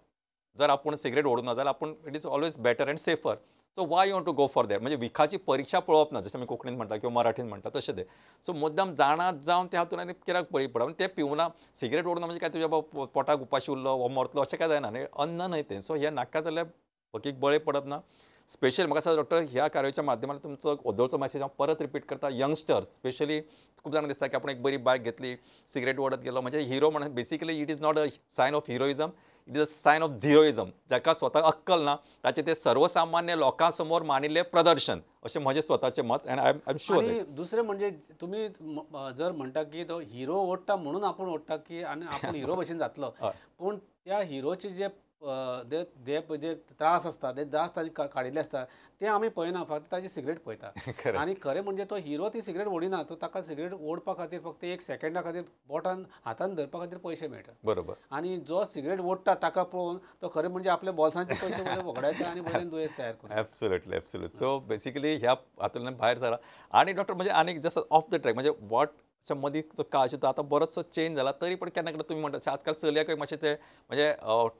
जर आपूण सिगरेट ओडूना जाल्यार आपूण it is always better and safer, so why you want to go for that. म्हणजे विखाची परिक्षा पळोवप ना, जशें आमी कोंकणीन म्हणटा किंवा मराठीन म्हणटा तशें तें. सो मुद्दाम जाणात जावन त्या हातून आनी कित्याक बळी पडप, तें पिवना सिगरेट ओडूना म्हणजे काय तुज्या पोटाक उपाशी उरलो वो मरतलो अशें काय जायना, आनी अन्न न्हय तें. सो हें नाका जाल्यार भकीक बळी पडप ना. स्पेशल म्हाका दिसता डॉक्टर ह्या कार्याच्या माध्यमांतल्यान तुमचो ओदोळचो मॅसेज हांव परत रिपीट करता. यंगस्टर्स स्पेशली खूब जाणांक दिसता की आपण एक बरी बायक घेतली, सिगरेट ओडत गेलो म्हणजे हिरो म्हणून. Basically it is not a sign of heroism, it is a sign of zeroism. जाका स्वताक अक्कल ना ताचें तें सर्वसामान्य लोकां समोर मांडिल्लें प्रदर्शन अशें म्हजें स्वताचें मत. And I am sure. दुसरें म्हणजे तुमी जर म्हणटा की तो हिरो ओडटा म्हणून आपूण ओडटा की आनी आपूण हिरो भशेन जातलो, पूण त्या हिरोचे जे जे त्रास आसता, ते त्रास ताजे काडिल्ले आसता ते आमी पळयना, फक्त ताजी सिगरेट पळयता. आनी खरें म्हणजे तो हिरो ती सिगरेट ओडिना, तो ताका सिगरेट ओडपा खातीर फक्त एक सेकंडा खातीर बोटान हातान धरपा खातीर पयशे मेळटा. बरोबर. आनी जो सिगरेट ओडटा ताका पळोवन तो खरें म्हणजे आपल्या बोल्सांचे पयशे वगडायता आनी बरें दुयेंस तयार करता. Absolutely absolutely. सो बेसिकली ह्या हातूंतल्यान भायर सरा. आनी डॉक्टर म्हणजे आनी जस्ट ऑफ the track म्हणजे what मदीं जो काळ तो आतां बरोचसो चेंज जाला, तरी पण केन्ना केन्ना तुमी म्हणटा आजकाल चलयांकूय मातशें ते म्हणजे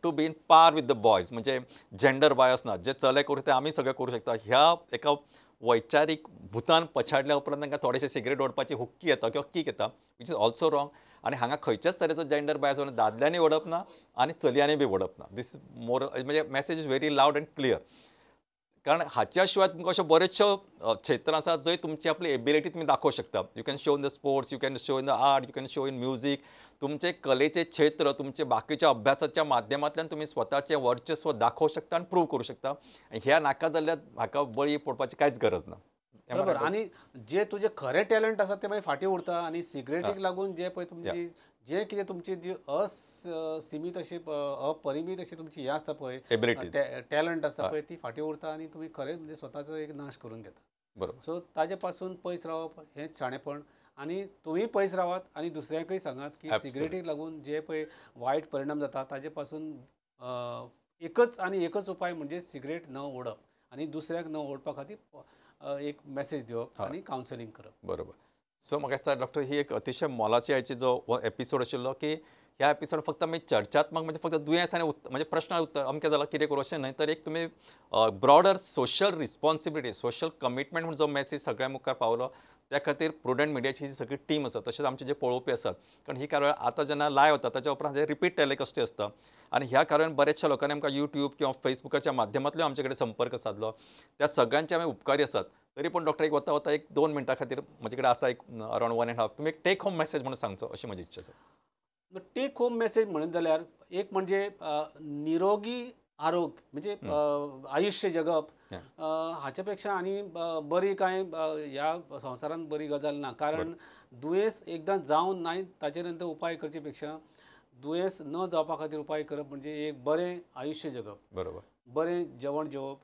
to be in par with the boys, म्हणजे जेंडर बायस ना, जे चले करूं ते आमी सगळे करूं शकता. ह्या एका वैचारीक भुतान पछाडल्या उपरांत तांकां थोडेशे सिगरेट ओडपाची हुक्की येता किंवा कीक येता, which is also wrong. आनी हांगा खंयच्याच तरेचो जेंडर बायस दादल्यांनी ओडप ना आनी चलयांनी बी ओडप ना. दीस is more म्हणजे message is very loud and clear. कारण हाच्या शिवाय तुमकां अश्यो बऱ्योचश्यो क्षेत्रां आसा जंय तुमची आपली एबिलिटी तुमी दाखोवंक शकता. You can show in the sports, you can show in the art, you can show in music. तुमचे कलेचे क्षेत्र तुमचे बाकीच्या अभ्यासाच्या माध्यमांतल्यान तुमी स्वताचें वर्चस्व दाखोवंक शकता आनी प्रूव करूं शकता. ह्या नाका जाल्यार म्हाका बळी पडपाची कांयच गरज ना. बरोबर. आनी जे तुजें खरें टॅलंट आसा तें मागीर फाटीं उरता आनी सिगरेटीक लागून जे पळय तुमची जे कितें तुमची जी असीमीत अशी अपरिमीत अशी तुमची हें आसता पळय टॅलंट आसता पळय ती फाटीं उरता आनी तुमी खरें म्हणजे स्वताचो एक नाश करून घेता. बरोबर. सो ताजे पासून पयस रावप हें शाणेपण. आनी तुमी पयस रावात आनी दुसऱ्यांकूय सांगात की सिगरेटीक लागून जे पळय वायट परिणाम जाता ताजे पासून एकच आनी एकच उपाय म्हणजे सिगरेट न ओडप आनी दुसऱ्याक न ओडपा खातीर एक मॅसेज दिवप आनी कावन्सिलींग करप. बरोबर. सो म्हाका दिसता डॉक्टर ही एक अतिशय मोलाची आयची जो एपिसोड आशिल्लो की ह्या एपिसोड फक्त आमी चर्चात्मक म्हणजे फक्त दुयेंस आनी म्हणजे प्रश्न उत्तर अमकें जालां कितें करूं अशें न्हय, तर एक तुमी broader social responsibility social commitment म्हूण जो मॅसेज सगळ्यां मुखार पावलो त्या खातीर प्रुडंट मिडियाची जी सगळी टीम आसा तशेंच आमचे जे पळोवपी आसात, कारण ही कार्यावळ आतां जेन्ना लायव वता ताच्या उपरांत हे रिपीट टेलिकास्ट आसता आनी ह्या कारण बऱ्याचशा लोकांनी आमकां यूट्यूब किंवा फेसबुकाच्या माध्यमांतल्यान आमचे कडेन संपर्क सादलो, त्या सगळ्यांचे आमी उपकारी आसात. तरी पण डॉक्टर एक वता वता 1-2 मिनटां खातीर म्हजे कडेन आसा एक अरावंड 1.5, तुमी एक टेक होम मॅसेज म्हणून सांगचो अशी म्हजी इच्छा आसा. टेक होम मॅसेज म्हणत जाल्यार एक म्हणजे निरोगी आरोग्य म्हणजे आयुष्य जगप हाच्या पेक्षा आनी बरी कांय ह्या संवसारांत बरी गजाल ना. कारण दुयेंस एकदां जावन नाय ताचे नंतर उपाय करचे पेक्षा दुयेंस न जावपा खातीर उपाय करप म्हणजे एक बरें आयुष्य जगप, बरोबर, बरें जेवण जेवप,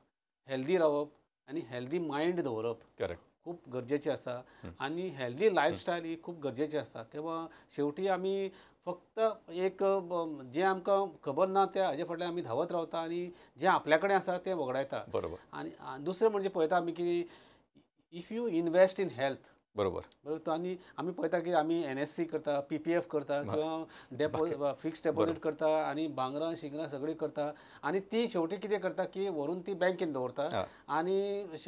हेल्दी रावप आनी हेल्दी मायंड दवरप करेक्ट खूब गरजेचें आसा. आनी हेल्दी लायफस्टायल ही खूब गरजेची आसा. किंवा शेवटी आमी फक्त एक जें आमकां खबर ना त्या हाजे फाटल्यान आमी धांवत रावता आनी जें आपल्या कडेन आसा तें वगडायता. बरोबर. आनी दुसरें म्हणजे पळयता आमी की if you invest in health, बरोबर, बरोबर, आनी आमी पळयता की आमी NSC करता, PPF करता किंवा फिक्स डेपॉझीट करता आनी भांगरां शिंगरां सगळीं करता आनी ती शेवटी कितें करता की व्हरून ती बँकेन दवरता आनी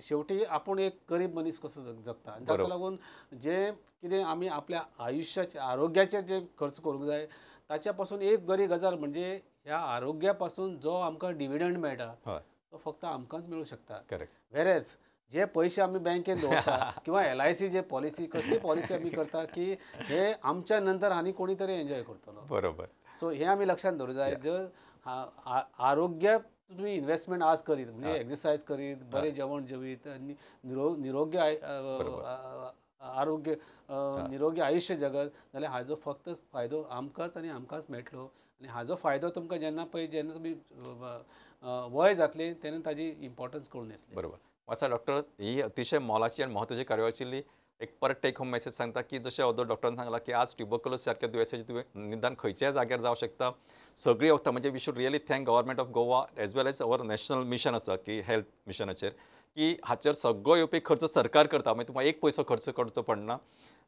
शेवटी आपूण एक गरीब मनीस कसो जगता. आनी ताका लागून जें कितें आमी आपल्या आयुश्याचे आरोग्याचेर जे खर्च करूंक जाय ताच्या पासून एक बरी गजाल म्हणजे ह्या आरोग्या पासून जो आमकां डिविडंड मेळटा तो फक्त आमकांच मेळूं शकता. करेक्ट. वेरेज जे पैसे आमी बँकेन दवरता किंवा LIC जे पॉलिसी कसली पॉलिसी आमी करता की हे आमच्या नंतर आनी कोणी तरी एन्जॉय करतलो. बरोबर. सो हे आमी लक्षांत दवरूंक जाय. जर आरोग्य तुमी इन्वेस्टमेंट आज करीत म्हणजे एक्सरसायज करीत, बरें जेवण जेवीत आनी निरोगी आरोग्य निरोगी आयुश्य जगत जाल्यार हाजो फक्त फायदो आमकांच आनी आमकांच मेळटलो. आनी हाजो फायदो तुमकां जेन्ना पळय जेन्ना तुमी वय जातली तेन्ना ताजी इम्पॉर्टन्स कळून येतली. बरोबर. आसा डॉक्टर, ही अतिशय मोलाची आनी म्हत्वाची कार्यावळ आशिल्ली. एक परत टेक होम मॅसेज सांगता की जशें अदोर डॉक्टरान सांगलां की आज ट्युबरकुलोस सारक्या दुयेंसाचें तुवें निदान खंयच्याय जाग्यार जावं शकता. सगळीं वखदां म्हणजे we should really thank government of Goa as well as our national mission आसा की हेल्थ मिशनाचेर की हाचेर सगळो येवपी खर्च सरकार करता, मागीर तुमकां एक पयसो खर्च करचो पडना.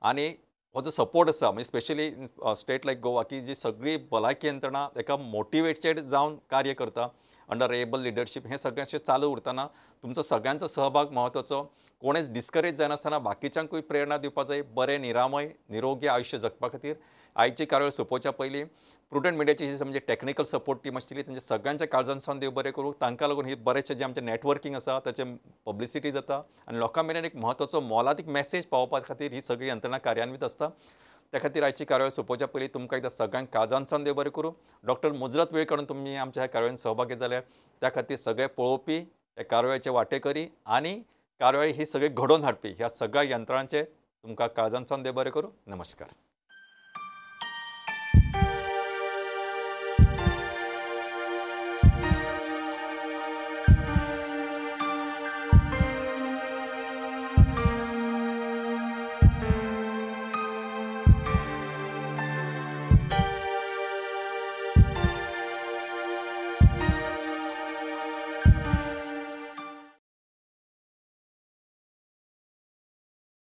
आनी हो जो सपोर्ट आसा म्हणजे स्पेशली स्टेट लायक गोवा की जी सगळी भलायकी यंत्रणा एका मोटिवेटेड जावन कार्य करता अंडर एबल लिडरशीप, हें सगळें अशें चालू उरतना तुमचो सगळ्यांचो सहभाग म्हत्वाचो. कोणेच डिस्करेज जायनासतना बाकीच्यांकूय प्रेरणा दिवपा जाय बरें निरामय निरोगी आयुश्य जगपा खातीर. आयची कार्यावळ सोंपोवच्या पयलीं प्रुडंट मिडियाची जी म्हणजे टॅक्निकल सपोर्ट टीम आशिल्ली तेंच्या सगळ्यांच्या काळजान देव बरें करूं. तांकां लागून ही बरेचशें जें आमचें नॅटवर्कींग आसा ताचें पब्लिसिटी जाता आनी लोकां मेरेन एक म्हत्वाचो मोलादीक मॅसेज पावोवपा खातीर ही सगळी यंत्रणा कार्यान्वीत आसता. त्या खातीर आयची कार्यावळ सोंपोवच्या पयलीं तुमकां एकदां सगळ्यांक काळजान देव बरें करूं. डॉक्टर मुजरत वेळ काडून तुमी आमच्या ह्या कार्यावळीन सहभागी जाले त्या खातीर सगळे पळोवपी ह्या कार्यावळीचे वांटेकरी आनी कार्यावळी ही सगळी घडोवन हाडपी ह्या सगळ्या यंत्रणांचे तुमकां काळजान देव बरें करूं. नमस्कार.